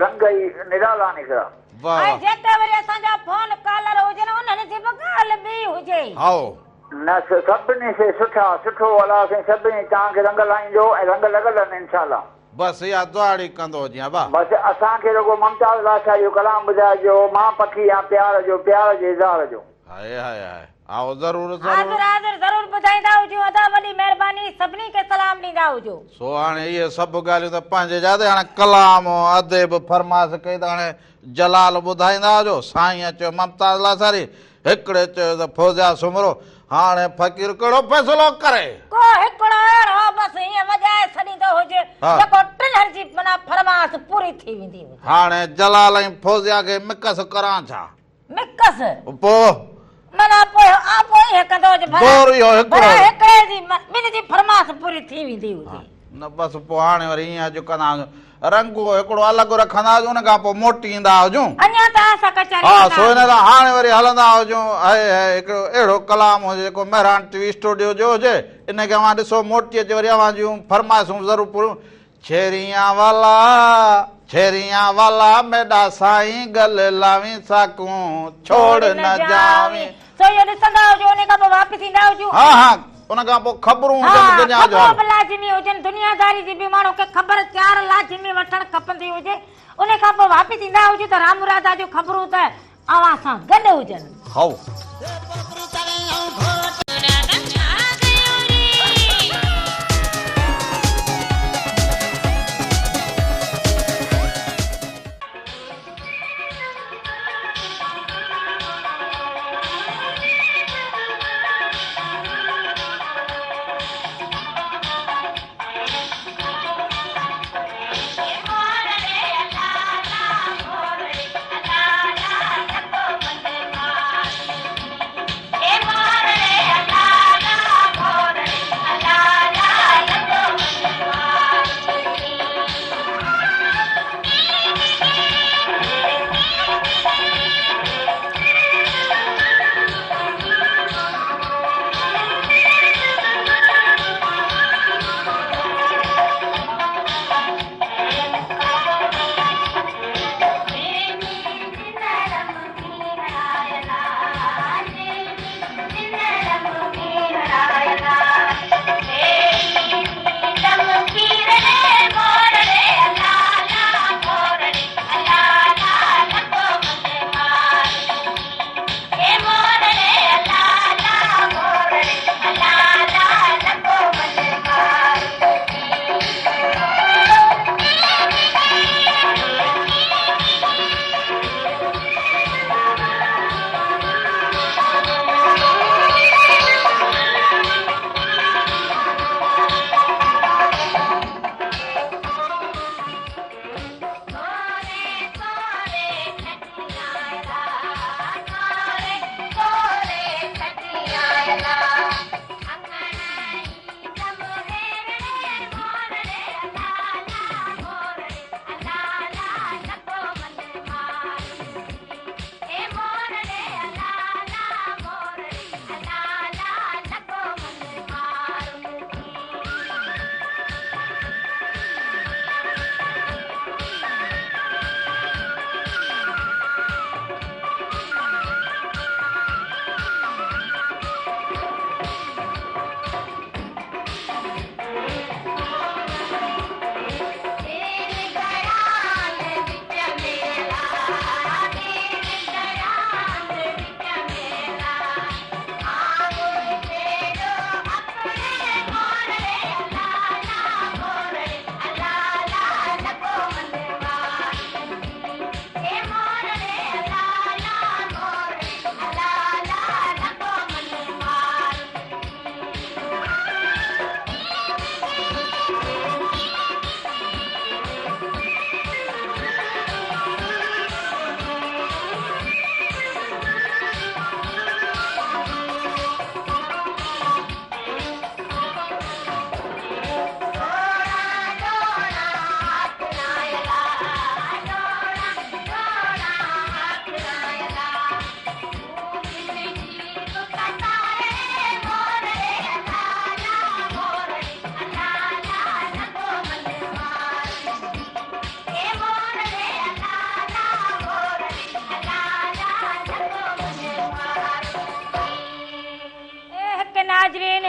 رنگ ئي نرالا آهن هڪڙا. واه ۽ واه. جيڪي وري اسان جا فون ڪالر هجن انهن جي به ڳالهه ٻي هجي. هائو. نه سڀني سي سٺا سٺو الله سائين سڀني توهان کي رنگ لائيندو ۽ رنگ لڳل آهن انشاء الله. بس اها دعاڙي ڪندو هجين ابا. بس اسان کي رڳو ممتاز لاشاري جو ڪلام ٻڌائجو مان پکي آن پيار جو پيار جي اظهار جو. هائي هائي هائي آئو ضرور ضرور. حاضر حاضر ضرور ٻڌائيندا هجون ادا وڏي مهرباني سڀني کي سلام ڏيندا هجو. سو هاڻي اهي سڀ ڳالهيون ته پنهنجي جاء تي هاڻي ڪلام ادي به فرمائش ڪئي ته هاڻي جلال ٻڌائيندا هجو سائينء چيو ممتاز لاشاري هڪڙي چيو ته فوزيا سومرو هاڻي فقير ڪهڙو فيصلو ڪري؟ ڪو هڪڙو اهڙو بس هيئن وڄائي ڇڏيندو هجي جيڪو ٽنهن جي معنيٰ فرمائش پوري ٿي ويندي هجي. هاڻي جلال ۽ فوزيا کي مڪس ڪران ڇا؟ مڪس؟ پوء؟ معنيٰ پوء آپو ائين ڪندو هجي ڀلا دور اهو هڪڙو. ڀلا هڪڙي جي ٻن جي فرمائش پوري ٿي ويندي هجي. نه بس پوء هاڻي وري ائين اڄ ڪندا هجون. رنگ هڪڙو الڳ رکندا هجون ان کان پوء موٽي ايندا هجون. اڃا ته اسان ڪچهري ها ڪندا سو ان هجون. لاء هاڻي وري هلندا هجون. هي هي هڪڙو اهڙو ڪلام هجي جيڪو مهراڻ ٽي وي اسٽوڊيو جو هجي ان کي اوهان ڏسو موٽي اچي وري اوهان جون فرمائشون ضرور پوريون ڇيريان والا ڇيريان والا ميڏا سائين گل لاوين ساڪون ڇوڙ نه جاوين. سو اهو ڏسندا هجو ان کان پوء واپس ايندا هجون. ها ها ان کان پوء خبرون هجن ها دنيا جو خبرون حال. به لازمي هجن دنياداري جي به ماڻهو کي خبر چار لازمي وٺڻ کپندي هجي ان کان پوء واپس ايندا هجون ته رام راڌا جون خبرون ته اوهان سان گڏ هجن. هائو.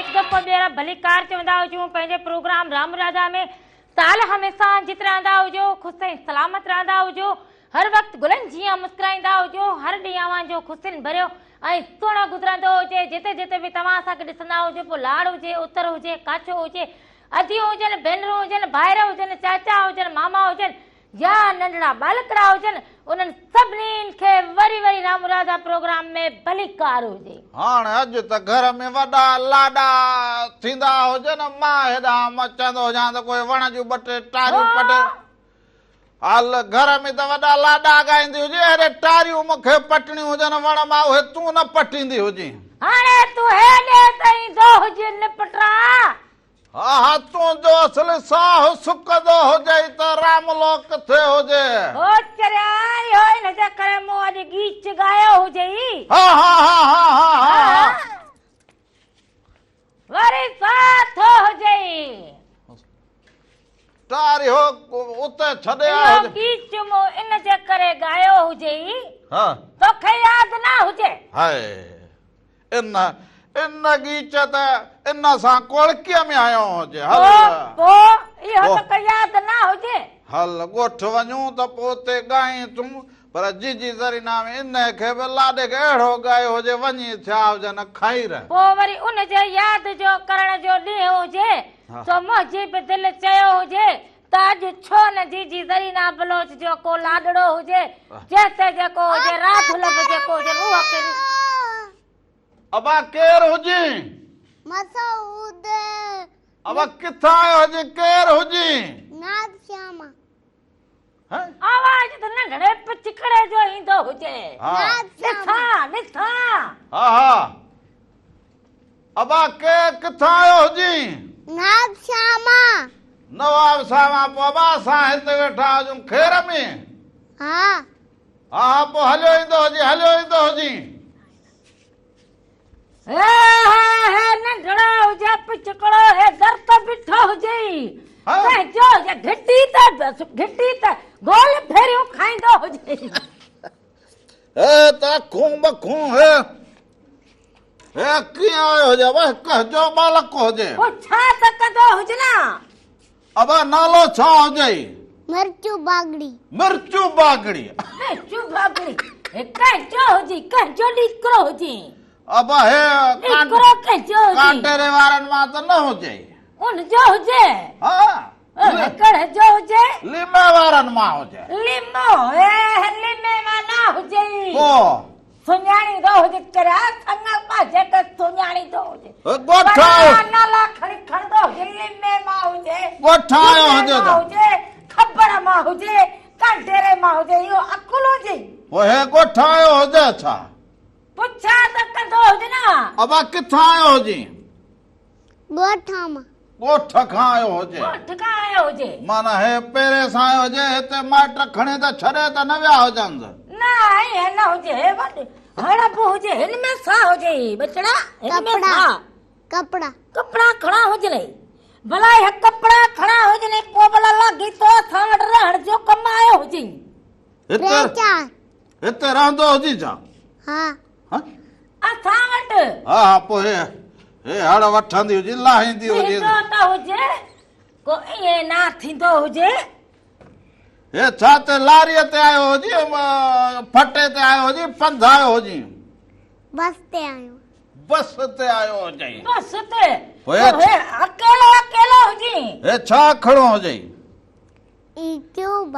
هڪ دفعو ٻيهر ڀليڪار چوندا هجون پنهنجي پروگرام رام راجا ۾. سال هميشه جت رهندا هجو، خوش ۽ سلامت رهندا هجو، هر وقت گلن جيان مسڪرائيندا هجو، هر ڏينهن اوهان جو خوشين ڀريو ۽ سهڻو گذرندو هجي، جتي جتي به توهان اسان کي ڏسندا هجو پوء لاڙ هجي، اتر هجي، ڪاڇو هجي، اديون هجن، ڀينرون هجن، ڀائر هجن، چاچا هجن، ماما هجن يا ننڍڙا ٻالڪڙا هجن، انهن سڀني کي وري وري رام راجا پروگرام ۾ ڀليڪار هجي. هاڻ اڄ ته گهر ۾ وڏا لاڏا ٿيندا هجن، مان هيڏانهن مچندو هجان ته ڪوئي وڻ جون ٻه ٽي ٽاريون پٽي. هل گهر ۾ ته وڏا لاڏا ڳائيندي هجين، هيڏي ٽاريون مون کي پٽڻيون هجن وڻ مان، اهي تون نه پٽيندي هجين. هاڻي تون هيڏي ته ايندو هجين نپٽرا. ها ها تنهنجو اصل ساهه سڪندو هجئي ته راملو ڪٿي هجي. هو چريا اهو ان جي ڪري مون اڄ ڳيچ ڳايو هجئي. ها ها ها ها ها ها ها. وري ساهه ٿو هجئي. ٽاري هو اتي ڇڏي آيو اهو ڳيچ مون ان جي ڪري ڳايو هجئي. ها. توکي ياد نه هجي. هاء ان ان ڳيچ ته ان سان ڪوڙڪيء ۾ هنيو هجي. هل. پوء اهو توکي ياد نه هجي. هل ڳوٺ وڃون ته پوء اتي ڳائين تون. پر جيجي زرينا ۾ انهيء کي به لاڏي کي اهڙو ڳايو هجي وڃي ٿيا هجن خير. پوء وري ان جي ياد جو ڪرڻ جو ڏينهن هجي سو منهنجي به دل چيو هجي ته اڄ ڇو نه جيجي زرينا بلوچ جو ڪو لاڏڙو هجي جنهن تي جيڪو هجي راڌل به جيڪو هجي روح کي. ابا ڪير هجين؟ مسعود. ابا ڪٿان آيو هجين ڪير هجين؟ ناز شاما. آواز ته ننڍڙي پچڪڙي جو ايندو هجي. ڏسان ڏسان. ها ها ابا ڪي ڪٿان آيو هجين؟ نواب شاهه مان. نواب شاهه مان پوء ابا اسان هتي ويٺا هجون خير ۾؟ ها. ها ها پوء هليو ايندو هجين هليو ايندو هجين. هي هي هي ننڍڙو هجي پچڪڙو هي در ته بيٺو هجي ڪنهن جو هجي گهٽي ته گهٽي ته گول ڦيريون کائيندو هجي. هي ته اکون بکون هي هي ڪيئن آيو هجي ابا ڪنهن جو ٻالڪ هجي. پوء ڇا ته ڪندو هجي نه. ابا نالو ڇا هجئي؟ مرچو باگڙي. مرچو باگڙي. مرچو باگڙي. هي ڪنهن جو هجي ڪنهن جو ڏيڪرو هجي. ابا هي ڏيڪرو ڪنهن جو هجي. ڪانٽيري وارن مان ته نه هجي. ان جو هجي. ها. ڪنهن جو هجي. ليمي وارن مان هجي. ليمو هي ليمي مان نه هجي. پوء. سڃاڻيندو هجي چريا سڱ مان جيڪي سڃاڻيندو هجي. ڳوٺ آيو. نالا کڻي کڻندو هجي ليمي مان هجي. ڳوٺ آيو هجي ته. هجي کبڙ مان هجي ڪانڊيري مان هجي اهو عقل هجي. پوء هي ڳوٺ آيو هجي ڇا؟ پڇا ته ڪندو هجي نه. ابا ڪٿان آيو هجين؟ ڳوٺ مان. ڳوٺ کان آيو هجي. ڳوٺ کان آيو هجي. معنيٰ هي پهرين سان آيو هجي، هتي مائٽ کڻي ته ڇڏي ته نه ويا هجنس. نه ائين نه هجي، هي وڏ هڙ به هجي، هن ۾ سا هجي ٻچڙا، هن ۾ سا. ڪپڙا. ڪپڙا کڻا هجنئي. ڀلا اهي ڪپڙا کڻا هجنئي پوء ڀلا لاڳيتو اسان وٽ رهڻ جو ڪم آيو هجئي. ٽي چار. هتي رهندو هجين ڇا؟ ها. اسان وٽ. ها ها پوء هي هي هڙ وٺندي هجي لاهيندي هجي. ٿيندو ته هجي ڪو ائين نه ٿيندو هجي. هي ڇا تي لاريء تي آيو هجي ڦٽي تي آيو هجي پنڌ آيو هجي. بس تي آيو. بس تي آيو هجي. بس تي پوء هي اڪيلو اڪيلو هجي. هي ڇا کڻو هجي. A cube.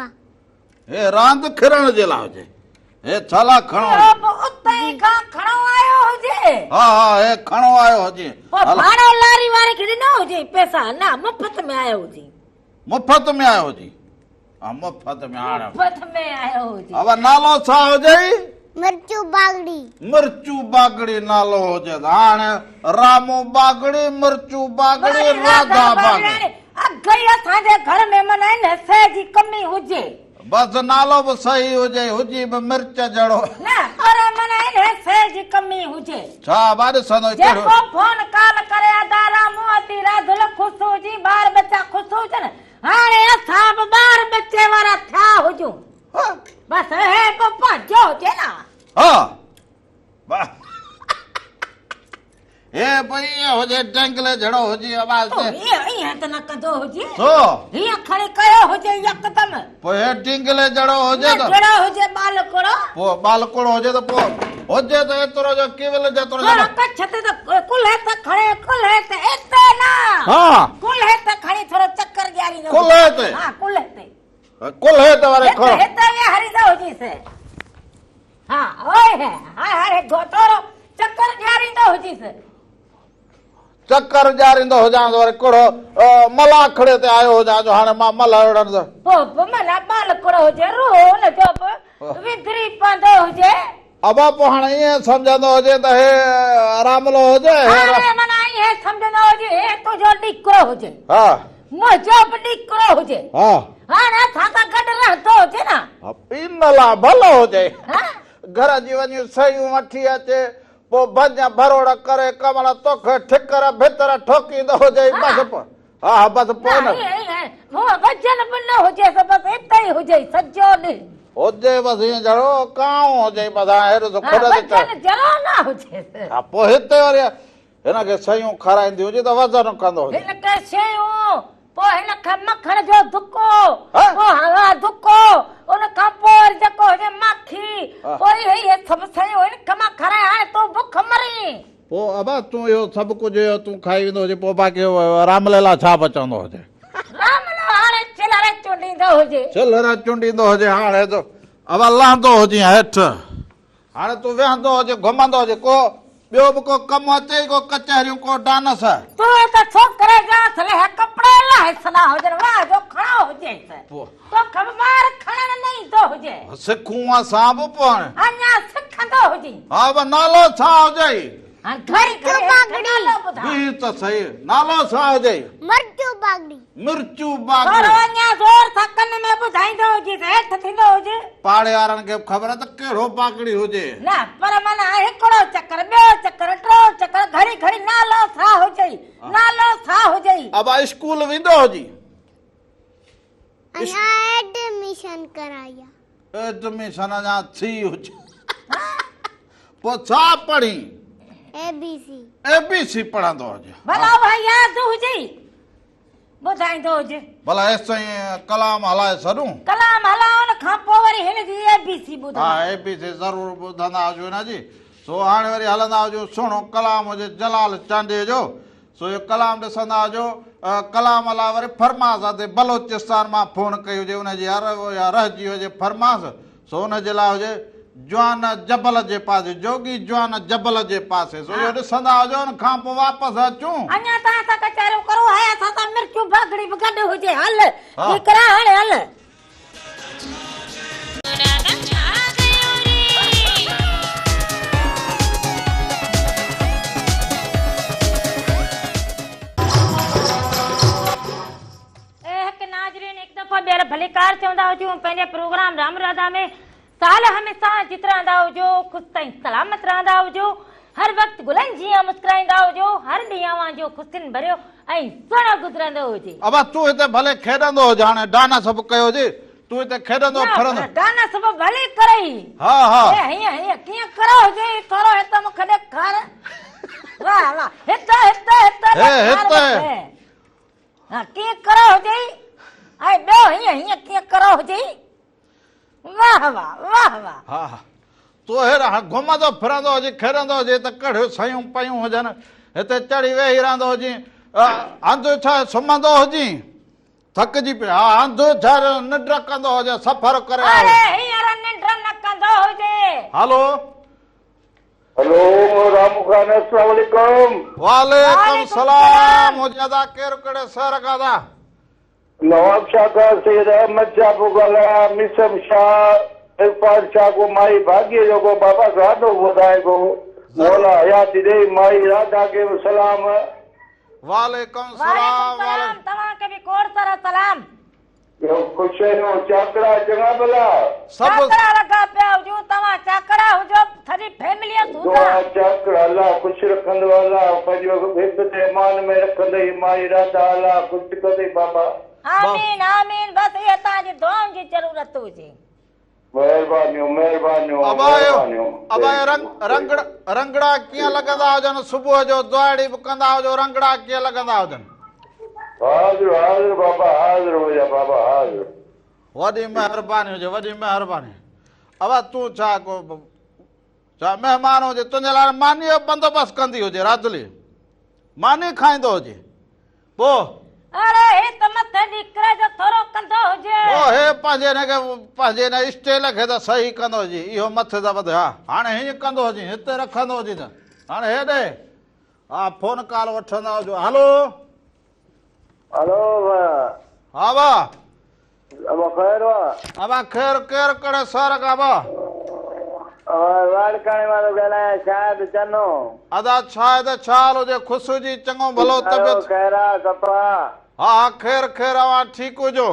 هي راند کيڏڻ جي لاء هجي. هي ڇا لاء کڻو؟ اهو به اتي ئي کان کڻو آيو هجي. ها ها هي کڻو آيو هجي. پوء ڀاڙو لاري واري کي ڏنو هجي پئسا نه مفت ۾ آيو هجي. مفت ۾ آيو هجي. ها مفت ۾ هاڻ. مفت ۾ آيو هجي. ابا نالو ڇا هجئي؟ مرچو باگڙي. مرچو باگڙي نالو هجي ته هاڻ رامو باگڙي، مرچو باگڙي، راڌا باگڙي. اگهه ئي اسان جي گهر ۾ معنيٰ ان شيء جي ڪمي هجي. بس نالو به صحيح هجي، هجي به مرچ جهڙو. نه پر معنيٰ ان شيء جي ڪمي هجي. ڇا ابا ڏسندو ڪهڙو. جيڪو فون ڪال ڪري ادا رامو ادي راڌل خوش هجي ٻار ٻچا خوش هجن هاڻي اسان به ٻار ٻچي وارا ٿيا هجون. بس هي به پنهنجو هجي نه. ها. هي به ائين هجي ڊينگلي جهڙو هجي آواز تون تي. ائين ائين ته نه ڪندو هجي. ڇو؟ هيئن کڻي ڪيو هجي يڪدم. پوء هي ڊينگلي جهڙو هجي ته. ننڍڙو هجي ٻالڪڙو. پوء ٻالڪڙو هجي ته پوء هجي ته ايترو جو ڪيول جيترو ٿورو جڏهن. ڪڇ تي ته ڪلهي تي کڻي ڪلهي تي اتي نه. ها. ڪلهي تي کڻي ٿورو چڪر ڏياريندو هجي. ڪلهي تي؟ ها ڪلهي تي. ڪلهي تي وري هت کڻ. هت ويهاريندو هجيس. ها اوئي هي هاء هاء ٿورو چڪر ڏياريندو هجيس. چڪر ڏياريندو هجانس وري ڪهڙو ملاکڙي تي آيو هجان جو هاڻي مان ملهه وڙهندس. پوء به معنيٰ ٻالڪڙو هجي روح ان جو به وندري پوندو هجي. ابا پوء هاڻي ائين سمجهندو هجي ته هي راملو هجي هي. هاڻي معنيٰ ائين سمجهندو هجي هي تنهنجو ڏيڪرو هجي. ها. منهنجو به ڏيڪرو هجي. ها. هاڻي اسان سان گڏ رهندو هجي نه. ان لاء ڀلو هجي. ها. گهر جي وڃي سيون وٺي اچي، پوء ڀڃ ڀروڙ ڪري ڪمل توکي ٺڪر ڀتر ٺوڪيندو هجئي بس پوء ها ها بس پوء نه. هونء وزن به نه هجيس بس اتي ئي هجئي سڄو ڏينهن. هجي بس ائين جهڙو ڪانء هجئي بس هاڻي هيڏو ٿو کڏ تي چڙهه. وزن ذرو نه هجيس. ها پوء هتي وري هن کي سيون کارائيندي هجي ته وزن ڪندو هجي. هن کي سيون، پوء هن کي مکڻ جو دڪو، پوء هوا دڪو، ان کان پوء وري جيڪو هجي ماکي، پوء اهي اهي سڀ شيون هن کي مان کارايان هاڻي تون بک مرين. پوء ابا تون اهو سڀ ڪجهه اهو تون کائي ويندو هجي پوء باقي رامليلا ڇا بچندو هجي. راملو هاڻي چلهر چونڊيندو هجي. چلهر چونڊيندو هجي هاڻي ته ابا لهندو هجين هيٺ. هاڻي تون ويهندو هج، گهمندو هج، ڪو ٻيو به ڪو ڪم اچئي، ڪو ڪچهريون، ڪو ڊانس. تون ته ڇوڪري جا اصل ڪپڙا لاهي سنا هجن، واهه جو کڻو هجيس، توکي به ٻار کڻڻ نه ايندو هجي. سکون اسان به پوء هاڻي. اڃا سکندو هجين. ها به نالو ڇا هجئي؟ هاڻي گهڙي گهڙي هن کي نالو ٻڌاء. بيهه ته سهي، نالو ڇا هجئي؟ مرچو باگڙي. مرچو باگڙي. ٿورو اڃا زور سان ڪن ۾ ٻڌائيندو هجيس، هيٺ ٿيندو هجي. پاڙي وارن کي به خبر ته ڪهڙو باگڙي هجي. نه پر معنيٰ هڪڙو چڪر، ٻيو چڪر، ٽيون چڪر، گهڙي گهڙي نالو ڇا هجئي، نالو ڇا هجئي. ابا اسڪول ويندو هجي. اڃا ايڊميشن ڪرائي آ. ايڊميشن اڃا ٿي هجي. پوء ڇا پڙهين؟ اي بي سي. اي بي سي پڙهندو هجي. ڀلا اها ياد هجئي. ٻڌائيندو هجي. ڀلا ايستائين ڪلام هلائي ڇڏون. ڪلام هلائڻ کان پوء وري هن جي اي بي سي ٻڌندا. ها اي بي سي ضرور ٻڌندا هجون هن جي. سو هاڻي وري هلندا هجون سهڻو ڪلام هجي جلال چانڊيي جو. سو اهو ڪلام ڏسندا هجو. ڪلام لاء وري فرماس ادي بلوچستان مان فون ڪئي هجي ان جي يا رهجي هجي فرماس. سو ان جي لاء هجي جوان جبل جي پاسي، جوڳي جوان جبل جي پاسي. سو اهو ڏسندا هجو، ان کان پوء واپس اچون. اڃا توهان سان ڪچهريون ڪرون، هاء اسان سان مرچون باگڙي به گڏ هجي، هل ڇوڪرا هاڻي هل. اي حق ناظرين هڪ دفعو ٻيهر ڀليڪار چوندا هجون پنهنجي پروگرام رام راڌا ۾ سال هميشه جت رهندا هجو خوش ۽ سلامت رهندا هجو هر وقت گلن جيان مسڪرائيندا هجو هر ڏينهن اوهان جو خوشين ڀريو ۽ سهڻو گذرندو هجي. ابا تون هتي ڀلي کيڏندو هج هاڻي ڊانس به ڪيو هجي تون هتي کيڏندو ڦرندو. نه پر ڊانس به ڀلي ڪرئي. ها ها. اي هيئن هيئن ڪيئن ڪرو هجي ٿورو هت مون کي ڏيکار واه واه هت هت هت ڏيکار مون کي. ها ڪيئن ڪرو هجئي ۽ ٻيو هيئن هيئن ڪيئن ڪرو هجئي واه واه واه واه. ها ها تو هيڏا گهمندو ڦرندو هجين کيڏندو هجين ته ڪهڙيون سيون پيون هجن هتي چڙهي ويهي رهندو هجين هنڌ ڇا سمهندو هجين ٿڪجي پيو ها هنڌ ڇا ننڊ ڪندو هجين سفر ڪري آيو. اڙي هينئر ننڊ نه ڪندو هجي. هلو. هلو رامو خان السلام عليڪم. وعليڪم السلام هجي ادا ڪير ڪهڙي شهر کان ادا. نواب شاهه کان سيد احمد شاهه پيو ڳالهايان ميثم شاهه عرفان شاهه ڪو مائي ڀاڳيء جو ڪو بابا گانو ٻڌائي ڪو مولا حياتي ڏئي مائي راڌا کي به سلام. وعليڪم السلام وعليڪم سلام توهان کي به کوڙ سارا سلام. ٻيو خوش آهيو چاڪڙا چڱا ڀلا. سڀ. چاڪڙا لڳا پيا هجون توهان چاڪڙا هجو سڄي فيملي سوڌا. دعا چاڪڙا الله خوش رکندو الله پنهنجو حفظ امان ۾ رکندئي مائي راڌا الله خوش ڪندئي بابا. آمين آمين بس اها توهان جي دعائن جي ضرورت هجي. مهربانيون مهربانيون ابا اهو مهربانيون ابا اهي رنگ رنگڙ رنگڙا ڪيئن لڳندا هجن صبح جو دعاڙي به ڪندا هجو رنگڙا ڪيئن لڳندا هجن. حاضر حاضر بابا حاضر منهنجا بابا حاضر. وڏي مهرباني هجي وڏي مهرباني ابا تون ڇا ڪو ڇا مهمان هجي تنهنجي لاء ماني جو بندوبست ڪندي هجي رادلي ماني کائيندو هجي پوء. اڙي هي ته مٿي ڏيڪري جو ٿورو ڪندو هجي. پوء هي پنهنجي هن کي پنهنجي هن اسٽيل کي ته صحيح ڪندو هجي اهو مٿي ته وڌ ها هاڻي هيئن ڪندو هجي هتي رکندو هجي ته هاڻي هيڏي ها فون ڪال وٺندا هجو هلو. هلو ها وا. ابا خير وا. ابا خير ڪير ڪهڙي شهر کان ابا. ابا لاڙڪاڻي مان ٿو ڳالهايان شاهد چنو. ادا شاهد ڇا حال هجي خوش هجي چڱو ڀلو طبيعت. خير آ صفا. ها ها خير خير اوهان ٺيڪ هجو.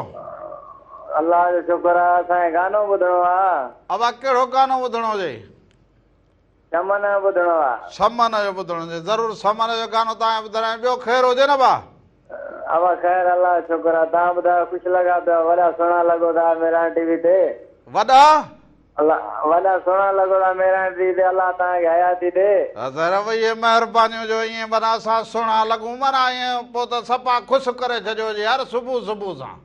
الله جو شڪر آ اسان کي گانو ٻڌڻو آ. ابا ڪهڙو گانو ٻڌڻو هجي. شمن جو ٻڌڻو آ. شمن جو ٻڌڻو هجي ضرور شمن جو گانو توهان کي ٻڌايان ٻيو خير هجي نه ڀا. ابا خير الله جو شڪر آ توهان ٻڌايو خوش لڳا پيا وڏا سهڻا لڳو ٿا مهراڻ ٽي وي تي. وڏا. الله وڏا سهڻا لڳو ٿا مهراڻ ٽي وي تي الله توهان کي حياتي ڏي. ظاهر اهي مهربانيون جو ائين معنيٰ اسان سهڻا لڳون معنيٰ ائين پوء ته صفا خوش ڪري ڇڏيو هجي يار صبح صبح سان.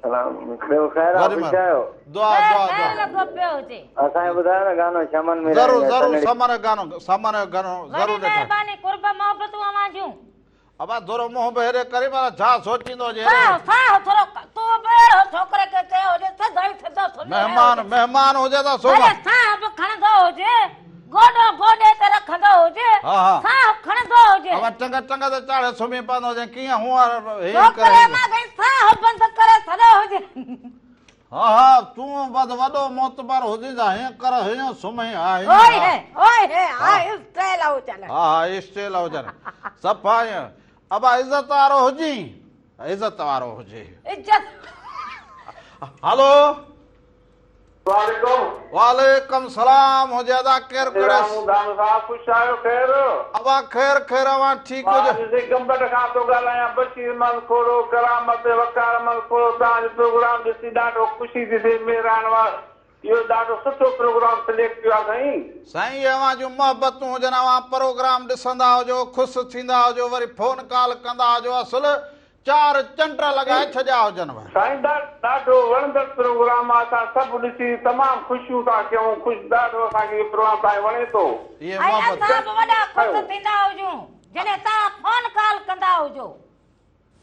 سلام ٻيو خير آ خوش آهيو. دعا دعا خير دعا. لڳو پيو هجي. اسان کي ٻڌايو نه گانو شمن ميراڻي ضرور جو ضرور سنهڙي. سمن جو گانو سمن جو گانو وڏي ضرور ڏيکار. مهرباني قرب محبتون اوهان جون. ابا ٿورو منهن به هيڏي ڪري معنيٰ ڇا سوچيندو هجي هيڏي. ساهه ساهه ٿورو تون به اهڙو ڇوڪري کي چيو هجي سڌو ئي سڌو سمهي رهيو مهمان هجي. مهمان هجي ته سو ڀلي ساهه به کڻندو هجي گوڏو گوڏي تي رکندو هجي ها ها. ساهه کڻندو هجي. ابا ٽنگ ٽنگ تي چاڙهي سمهي پوندو هجي ڪيئن هونئن هي ڪري ڇوڪري مان گئي ساهه بند ڪري ڇڏيو هجي. ها ها تون بس وڏو معتبر هجين ته هيئن ڪر هيئن سمهين ها هيئن اوئي ها هي اوئي هي ها اسٽيل هجن. ها ها اسٽيل هجن صفا ائين ابا عزت وارو هجين عزت وارو هجي. عزت. هلو. وعليڪم. وعليڪم سلام هجي ادا ڪير ڪهڙي. رامو دام صاحب خوش آهيو خير. ابا خير خير اوهان ٺيڪ مان هجو. اڄ سائين گمبٽ کان ٿو ڳالهايان بشير احمد کوڙو ڪرامت وقار احمد کوڙو توهان جو پروگرام ڏسي ڏاڍو خوشي ٿي ٿئي مهراڻ وارو اهو ڏاڍو سٺو پروگرام سليڪٽ ڪيو آهي سائين. سائين اهي اوهان جون محبتون هجن اوهان پروگرام ڏسندا هجو خوش ٿيندا هجو وري فون ڪال ڪندا هجو اصل چار چنڊ لڳائي ڇڏيا هجنو. سائين ڏاڍو وڻندڙ پروگرام آ اسان سڀ ڏسي تمام خوشيون ٿا ڪيون خوش ڏاڍو اسان کي اهو پروگرام تهان جو وڻي ٿو. اهي ۽ محبت. اسان به وڏا خوش ٿيندا هجون جڏهن توهان فون ڪال ڪندا هجو.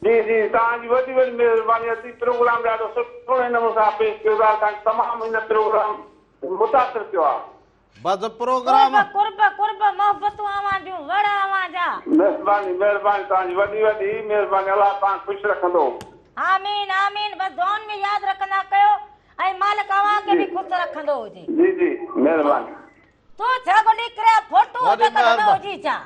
جي جي توهان جي وڏي وڏي مهرباني اسين پروگرام ڏاڍو سٺو نموني سان پيش ڪيو ٿا اسان کي تمام هن پروگرام متاثر ڪيو آ. بس پروگرام. قرب قرب قرب محبتون اوهان جون وڙ اوهان جا. مهرباني مهرباني توهان جي وڏي وڏي مهرباني الله توهان کي خوش رکندو. آمين آمين بس دعائن ۾ ياد رکندا ڪيو ۽ مالڪ اوهان کي به خوش رکندو هجي. جي جي مهرباني. تون ڇا گڏي ڪريا فوٽو وڏي ڪڍندو مهرباني. هجي ڇا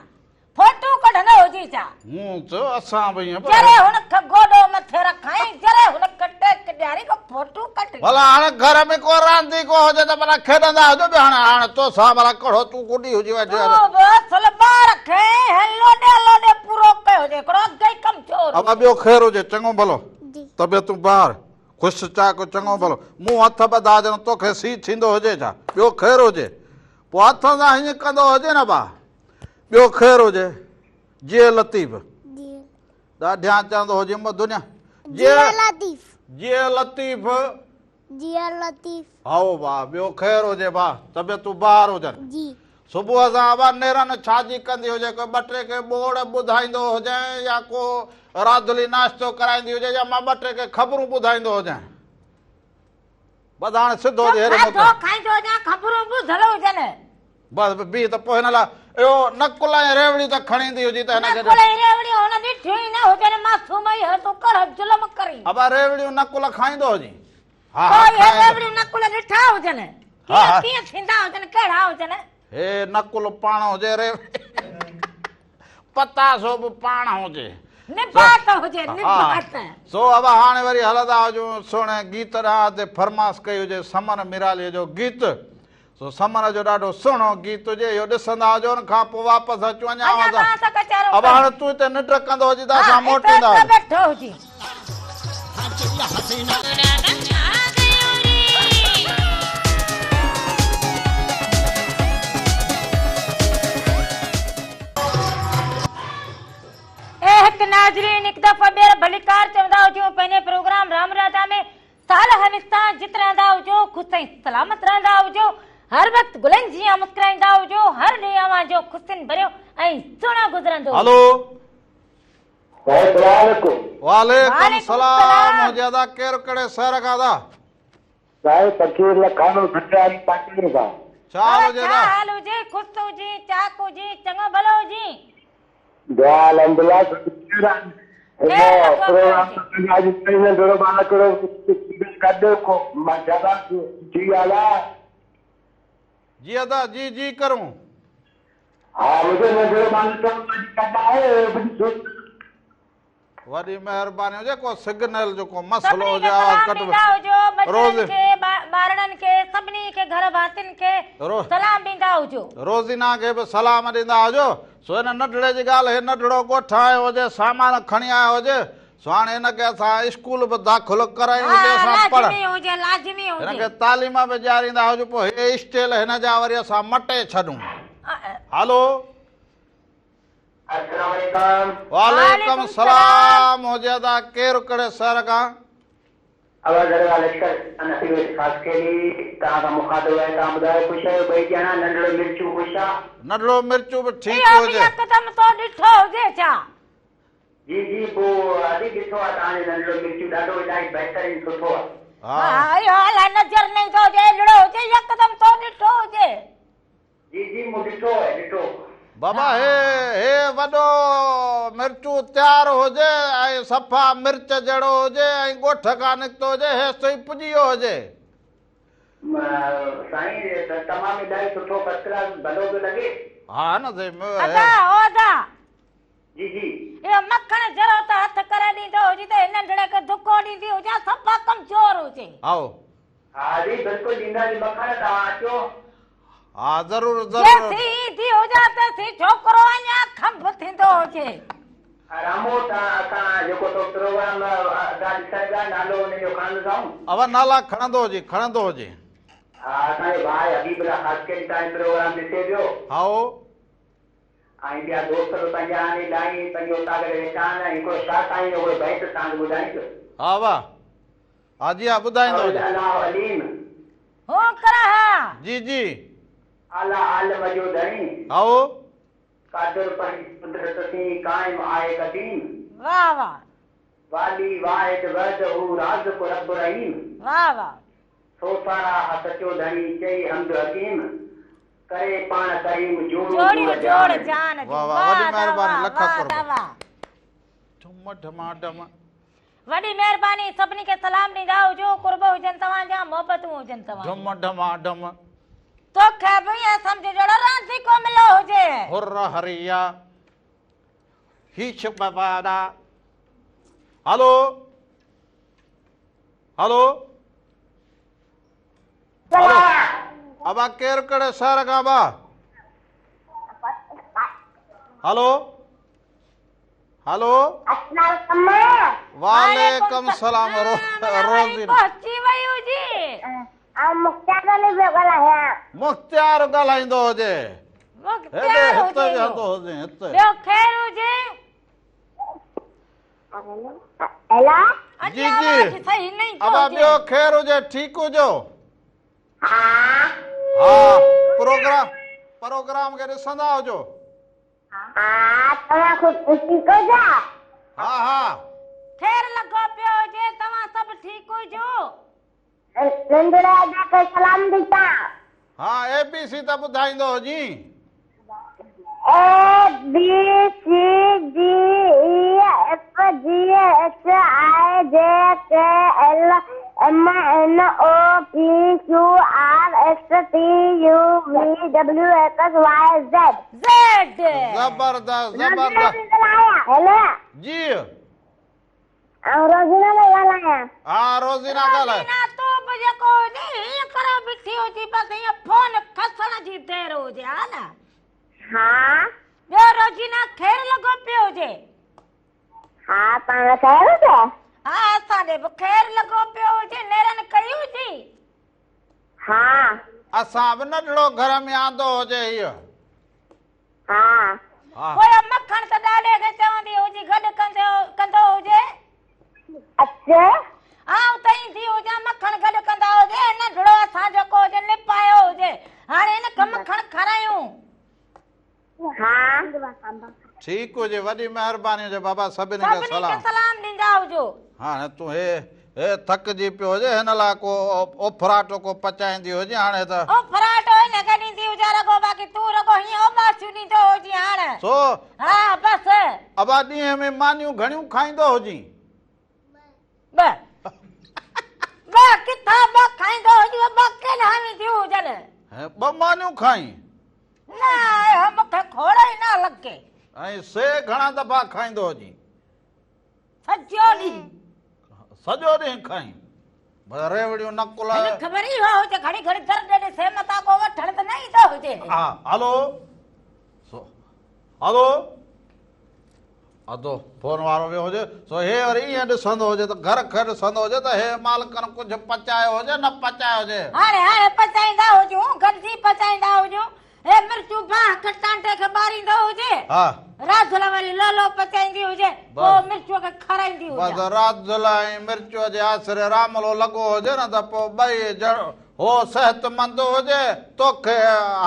فوٽو ڪڍندو هجي ڇا؟ مون چيو اسان به ائين جري هن کي گوڏو مٿي رکائين، جري هن کي ٽيڪ ڏياري ڪو فوٽو ڪڍي. ڀلا هاڻي گهر ۾ ڪو رانديڪو هجي ته ڀلا کيڏندا هجو به هاڻي هاڻي توسان ڀلا ڪهڙو تون گڏي هجي ويٺي تون به اصل ٻار کي لوڏي لوڏي پورو ڪيو هجي، هڪڙو اڳي ئي ڪمزور ابا هجي. ٻيو خير هجي چڱو ڀلو طبيعتون بهار خوش چاڪ چڱو ڀلو مون هٿ ٻڌا هجن توکي سي ٿيندو هجي ڇا ٻيو خير هجي پوء هٿ سان هيئن ڪندو هجي نه ڀا ٻيو خير هجي جيئي لطيف. ڏاڍيان چوندو هجي م دنيا. جيئي لطيف. جيئي لطيف. جيئي لطيف. هائو ڀاء ٻيو خير هجي ڀاء طبيعتون بهار هجن. جي. صبح سان ابا نيرن ڇا جي ڪندي هجي ڪو ٻه ٽي کي ٻوڙ ٻڌائيندو هجين يا ڪو راڌلي ناشتو ڪرائيندي هجي يا مان ٻه ٽي کي خبرون ٻڌائيندو هجين. بس هاڻي سڌو هجي هيڏي کاڌو کائيندو هجان خبرون ٻڌل هجن. بس بيهه ته پوء هن لاء اهو نقل ۽ ريوڙي ته کڻي ايندي هجي ته هن کي. نقل ۽ ريوڙيون هن ڏٺيون ئي نه هجن معصوم اهي تون ڪهڙو ظلم ڪرين. ابا ريوڙيون نقل کائيندو هجين. ها ها پوء اهي کائيندو. ريوڙيون نقل ڏٺا هجن. ها ها. ڪيئن ڪيئن ٿيندا هجن ڪهڙا هجن. هي نقل پاڻ هجي ريوڙي پتاسو به پاڻ هجي. نبات هجي نبات. سو ابا هاڻي وري هلندا هجون سهڻي گيت ڏانهن تي فرماس ڪئي هجي سمن ميراليء جو گيت. سو سمن جو ڏاڍو سهڻو گيت هجي اهو ڏسندا هجو ان کان پوء واپس اچون اڃا اڃا اوهان توهان سان ڪچهرو ابا ڪريون. هاڻي تون هتي ننڊ ڪندو هجين ته ها اسان هتي موٽيندا هتي هجون. ويٺو هجين. ڀليڪار चوندا هجون پنهنجي پروگرام رام راڌا ۾ سال همستان جت رهندا هجو خوش ۽ سلامت رهندا هجو هر وقت گلن جيان مسڪرائيندا هجو هر ڏينهن اوهان جو خوشين ڀريو ۽ سهڻو گذرندو هجي. هلو. سلام عليڪم. وعليڪم سلام هجي ادا ڪير ڪهڙي شهر کان ادا. سائين فقير لکانو ڀٽاري پاٽيء کان. ڇا حال هجي ادا. ڇا حال هجي خوش هجين چاڪ هجين چڱو ڀلو هجين. دعا الحمدلله سڀ خير آهي. هن پروگرام تي اڄ تائين ننڍڙو ٻالڪڙو گڏ مان شاباس سٺي ڳالهه آهي. جي ادا جي جي ڪرون. ها منهنجو ننڍڙو ٻالڪڙو اڄ گڏ آهي. وڏي مهرباني هجي ڪو سگنل جو ڪو مسئلو سڀني هجي کي آواز سلام ڪٽ ڏيندا هجو روز ٻچڙن کي ٻارڙن کي سڀني کي گهر ڀاتين کي سلام ڏيندا هجو. روزينا کي به سلام ڏيندا هجو سو هن ننڍڙي جي ڳالهه هي ننڍڙو ڳوٺ آيو هجي سامان کڻي آيو هجي سو هاڻي هن کي اسان اسڪول به داخل ڪرايون ها جنهن سان پڙهه لازمي هجي لازمي هن هجي. کي تعليم به ڏياريندا هجو پوء هي اسٽيل هن جا وري اسان مٽي ڇڏون هلو. السلام عليڪم. وعليڪم السلام هجي ادا ڪير ڪهڙي شهر کان. اول درگاهه لشڪر نصير خاصخيلي توهان سان مخاطب آهي توهان ٻڌايو خوش آهيو ٻئي ڄڻا ننڍڙو مرچو خوش آ. ننڍڙو مرچو به ٺيڪ اهو به هجي. يڪدم تو ڏٺو هجي ڇا. جي جي پو ادي ڏٺو آ توهان جو ننڍڙو مرچو ڏاڍو الاهي بهترين سٺو آ. ها ها اهو الائي نظر نه ايندو هجي ايڏڙو هجي يڪدم تو ڏٺو هجي. جي جي مون ڏٺو آهي ڏٺو. بابا هي هي وڏو مرچو تيار هجي ۽ صفا مرچ جهڙو هجي ۽ ڳوٺ کان نڪتو هجي هيستائين پڄي ويو هجي. سائين تمام الاهي سٺو فرسٽ ڪلاس ڀلو پيو لڳي. ها نه سائين هي. ادا او ادا. جي جي. اهو مکڻ ذرو ته هٿ ڪري ڏيندو هجي ته هي ننڍڙي کي ڌڪو ڏيندي هجان صفا ڪمزور هجي. هائو. ها جي بلڪل ڏينداسين مکڻ توهان اچو. ها ضرور ضرور. جيسين ايندي هجان تيسين ڇوڪرو اڃا کنڀ ٿيندو هجي. رامو تان اسان جيڪو تو پروگرام ادا ڏسن پيا نالو ان جو کڻندسائون. اها نالا کڻندو هجي کڻندو هجي. ها اسان جو ڀاء حبيب الله خاصخيلي تان پروگرام ڏسي پيو. هائو. ۽ ٻيا دوست به پنهنجا آهن الاهي پنهنجي اوطاق تي ويٺا آهن ۽ هڪڙو شاهه سائين جو هڪڙو بيت توهان کي ٻڌائيندس. ها واهه ها جي ها ٻڌائيندو اول هجي. الله عليم. هو ڪران ها. جي جي. اعليٰ عالم جو ڌڻي. هائو. قادر پنهنجي قدرت سين قائم آهي قديم. واهه واهه. والي واحد وحده رازق رب رحيم. واهه واهه. سو ساراهه سچو ڌڻي چئي حمد حڪيم. ڪري پاڻ ڪريم جوڙون جوڙيون جوڙ جوڙ جان جان جون. واه واه وڏي واه ادا مهرباني واه لک واه قرب. ادا واه. ٺم ٺما ٺم. وڏي مهرباني سڀني کي سلام ڏيندا هجو قرب هجن توهان جا محبتون هجن توهان ڍم جون. ڍما ڍم. توکي به ائين سمجهه جهڙو رانديڪو مليو هجي. هر هريا هيڇ ببادا. هلو هلو. هلو ابا ڪير ڪهڙي شهر کان ابا هلو هلو وعليڪم السلام روزينا پهچي وئي هجي. آئون مختيار علي پيو ڳالهايان. مختيار ڳالهائيندو هجي. مختيار هتي هجي ويهندو هجي هتي. ٻيو خير هجي. هيلو. جي جي ابا ٻيو خير هجي ٺيڪ هجو. ها. ها پروگرام پروگرام کي ڏسندا هجو. ها توهان خوب ٺيڪ هجو. ها ها. خير لڳو پيو هجي توهان سڀ ٺيڪ هجو. ننڍڙي ادا کي سلام ڏيندا. ها اي بي سي ته ٻڌائيندو هجين. A B C D E F G H I J K L M N O P Q R S T U V W X Y Z. Z. زبردست زبردست. هيلو. جي. آئون روزينا پئي ڳالهايان. ها روزينا ڳالهاء. روزينا تون به جيڪو هجي هيئن ڪري بيٺي هجي بس هيئن فون کسڻ جي دير هجي ها نه. ها. ٻيو روزينا خير لڳو پيو هجي. ها پاڻ خير هجي. ها اسان ڏي به خير لڳو پيو هجي نيرن ڪئي هجي. ها. اسان به ننڍڙو گهر ۾ آندو هجي هيء. ها. ها. پوء مکڻ ته ڏاڏي کي چوندي هجي گڏ ڪندو هجي. اچ. آئون ته ايندي هجان مکڻ گڏ ڪندا هجي ننڍڙو اسان جيڪو هجي نپايو هجي هاڻي هن کي مکڻ کارايون. ها. ٺيڪ هجي وڏي مهرباني هجي بابا سڀني کي سڀني سلام. کي سلام ڏيندا هجو. هاڻي تون هي هي ٿڪجي پيو هجي هن لاء ڪو اوڦراٽو ڪو پچائيندي هجي هاڻي ته. اوڦراٽو هن کي ڏيندي هجان رڳو باقي تون رڳو هيئن اوٻاسيون ڏيندو هجين هاڻ. سو. ها بس. ابا ڏينهن ۾ مانيون گهڻيون کائيندو هجين. ٻه. ٻه ڪٿان ٻه کائيندو هجين ٻه ڪيڏانهن وينديون هجن. هي ٻه مانيون کائين. نه اهو مون کي کوڙ ئي نه لڳي. ۽ سي گهڻا دفعا کائيندو هجين. سڄو ڏينهن. سڄو ڏينهن کائين. بس ريوڙيون نقل. هن خبر ئي اها هجي گهڙي گهڙي در ڏي ڏسي متان ڪو وٺڻ ته نه ايندو هجي. ها هلو سو هلو ادو فون وارو ويو هجي سو هي وري ائين ڏسندو هجي ته گهر کي ڏسندو هجي ته هي مالڪن ڪجهه پچايو هجي نه پچايو هجي. هاڻي هاڻي پچائيندا هجون گڏجي پچائيندا هجون. هي مرچون باهه کي ٽانڊي کي ٻاريندو هجي. ها. راڌل وري لولو پچائيندي هجي، پوء مرچوء کي کارائيندي هجي. بس راڌل ۽ مرچوء جي آسري راملو لڳو هجي نه ته پوء ٻئي جهڙو هو صحتمند هجي، توکي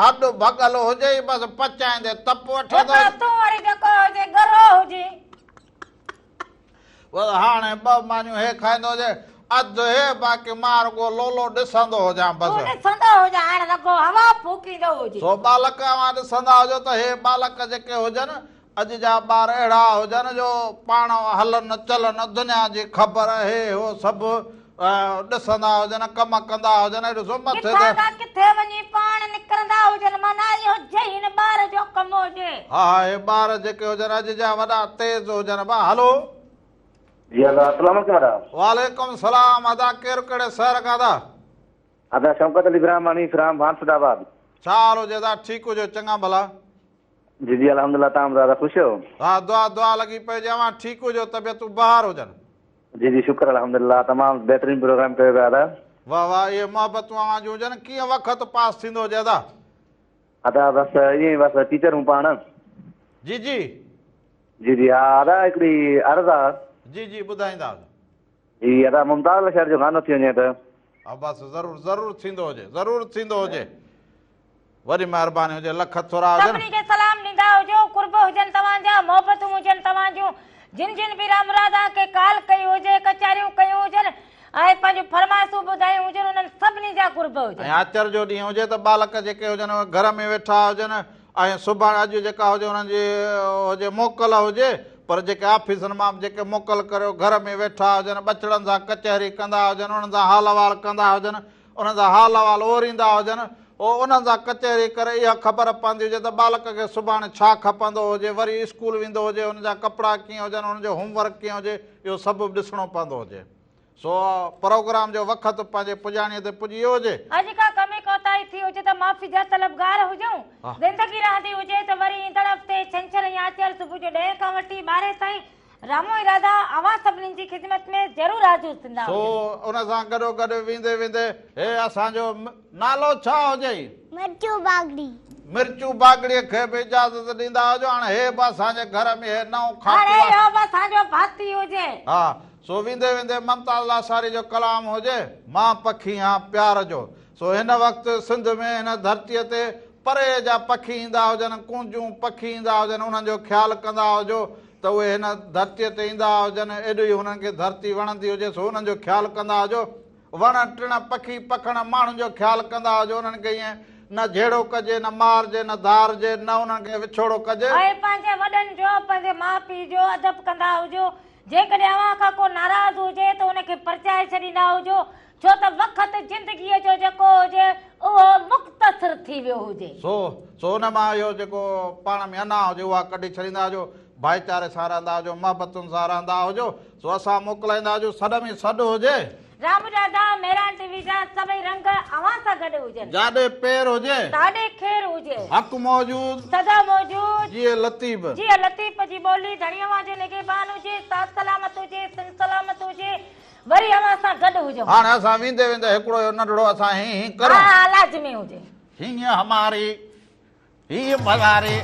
هڏ ڀڳل هجي بس پچائيندي تپ وٺندو. هڪڙو تون وري جيڪو هجي ڳرو هجي. بس هاڻي ٻه مانيون هي کائيندو هجي، اڌ هي باقي مان رڳو لولو ڏسندو هجان بس. تون ڏسندو هجان هاڻ رڳو هوا ڦوڪيندو هجي. سو ٻالڪ اوهان ڏسندا هجو ته هي ٻالڪ جيڪي هجن اڄ جا ٻار اهڙا هجن جو پاڻ هلن چلن دنيا جي خبر هي هو سڀ ڏسندا هجن ڪم ڪندا هجن ۽ ڏسو مٿي ڪٿان ته. کان ڪٿي وڃي پاڻ نڪرندا هجن معنيٰ اهو ذهين ٻار جو ڪم هجي. ها ها هي ٻار جيڪي هجن اڄ جا وڏا تيز هجن ڀا هلو. جي ادا السلام عليڪم ادا. وعليڪم السلام ادا ڪير ڪهڙي شهر کان ادا. ادا شوڪت علي براهماڻي فرام ڀان سدا آباد. ڇا حال هجي ادا ٺيڪ هجو چڱا ڀلا. جي جي الحمدلله تان ٻڌايو ادا خوش آهيو. ها دعا دعا لڳي پئي هجي اوهان ٺيڪ هجو طبيعتون بهار هجن. جي جي شڪر الحمدلله تمام بهترين پروگرام ڪيو پيا ادا. واه واه اهي محبتون اوهان جون هجن ڪيئن وقت پاس ٿيندو هجي ادا. ادا بس ائين ئي بس ٽيچر هون پاڻ. جي جي. جي جي ها ادا هڪڙي عرض آ. جي جي ٻڌائيندا هجو. جي ادا ممتاز لشاري جو گانو ٿي وڃي ته. ها بس ضرور ضرور ٿيندو هجي ضرور ٿيندو هجي وڏي مهرباني هجي لک ٿورا هجن. سڀني کي سلام ڏيندا هجو قرب هجن توهان جا محبتون هجن توهان جون جن جن به رام راڌا کي ڪال ڪئي هجي ڪچهريون ڪيون هجن ۽ پنهنجون فرمائشون ٻڌايون هجن انهن سڀني جا قرب هجن. ۽ آچر جو ڏينهن هجي ته ٻالڪ جيڪي هجن اهي گهر ۾ ويٺا هجن ۽ سڀاڻي اڄ جيڪا هجي انهن جي هجي موڪل هجي پر جيڪي آفيسن مان به جيڪي موڪل ڪريو گهر ۾ ويٺا هجن ٻچڙن سان ڪچهري ڪندا هجن انهن سان حال احوال ڪندا هجن انهن سان حال احوال اوريندا هجن او انهن سان ڪچهري ڪري اها خبر پوندي هجي ته ٻالڪ کي سڀاڻي ڇا کپندو هجي وري اسڪول ويندو هجي ان جا ڪپڙا ڪيئن هجن ان جو هوم ورڪ ڪيئن هجي اهو سڀ به ڏسڻو پوندو هجي سو پروگرام جو وقت پنهنجي پڄاڻيء تي پڄي ويو هجي. اڄ ڪا ڪمي ڪوتاهي ٿي هجي ته معافي جا طلبگار هجون. زندگي رهندي هجي ته وري ايندڙ هفتي ڇنڇر ۽ آچر صبح جو ڏهين کان وٺي ٻارهين تائين رامو ۽ راڌا اوهان سڀني جي خدمت ۾ ضرور حاضر ٿيندا سو هجن. ان سان گڏوگڏ ويندي ويندي هي اسان جو نالو ڇا هجئي؟ مرچو باگڙي. مرچو باگڙيء کي به اجازت ڏيندا هجو. هاڻي هي به اسان جي گهر ۾ هي نئون کاتو هاڻي آهي. اهو به اسان جو ڀاتي هجي. ها سو ويندي ويندي ممتاز لاشاري جو ڪلام هجي، مان پکي هان پيار جو. سو هن وقت سنڌ ۾ هن ڌرتيء تي پري جا پکي ايندا هجن، ڪونجون پکي ايندا هجن، انهن جو خيال ڪندا هجو ته اهي هن ڌرتيء تي ايندا هجن، ايڏو ئي هنن کي ڌرتي وڻندي هجي، سو انهن جو خيال ڪندا هجو. وڻ ٽڻ، پکي پکڻ، ماڻهن جو خيال ڪندا هجو، انهن کي ائين نه جهيڙو ڪجي، نه مارجي، نه ڌارجي، نه انهن کي وڇوڙو ڪجي. ۽ پنهنجي وڏن جو، پنهنجي ماء پيء جو ادب ڪندا هجو. جيڪڏهن اوهان کان ڪو ناراض هجي ته ان کي پرچائي ڇڏيندا هجو، ڇو ته وقت زندگيء جو جيڪو هجي، اهو مختصر ٿي ويو هجي. سو، سو ان مان اهو جيڪو پاڻ ۾ انا هجي، اها ڪڍي ڇڏيندا هجو. ڀائيچاري سان رهندا هجو، محبتن سان رهندا هجو. سو اسان موڪلائيندا هجون، سڏ ۾ سڏ هجي. رام راڌا، مهراڻ ٽي وي جا سڀئي رنگ اوهان سان گڏ هجن. جاڏي پير هجي. تاڏي خير هجي. حق موجود. سدا موجود. جيئي لطيف. جيئي لطيف جي ٻولي ڌڻي اوهان جو نگهبان هجي، ساٿ سلامت هجي، سنڌ سلامت هجي، وري اوهان سان گڏ هجون. هاڻي اسان ويندي ويندي هڪڙو اهو ننڍڙو اسان هين هين ڪريون. ها ها لازمي هجي. هينئن هماري هيء مزاري.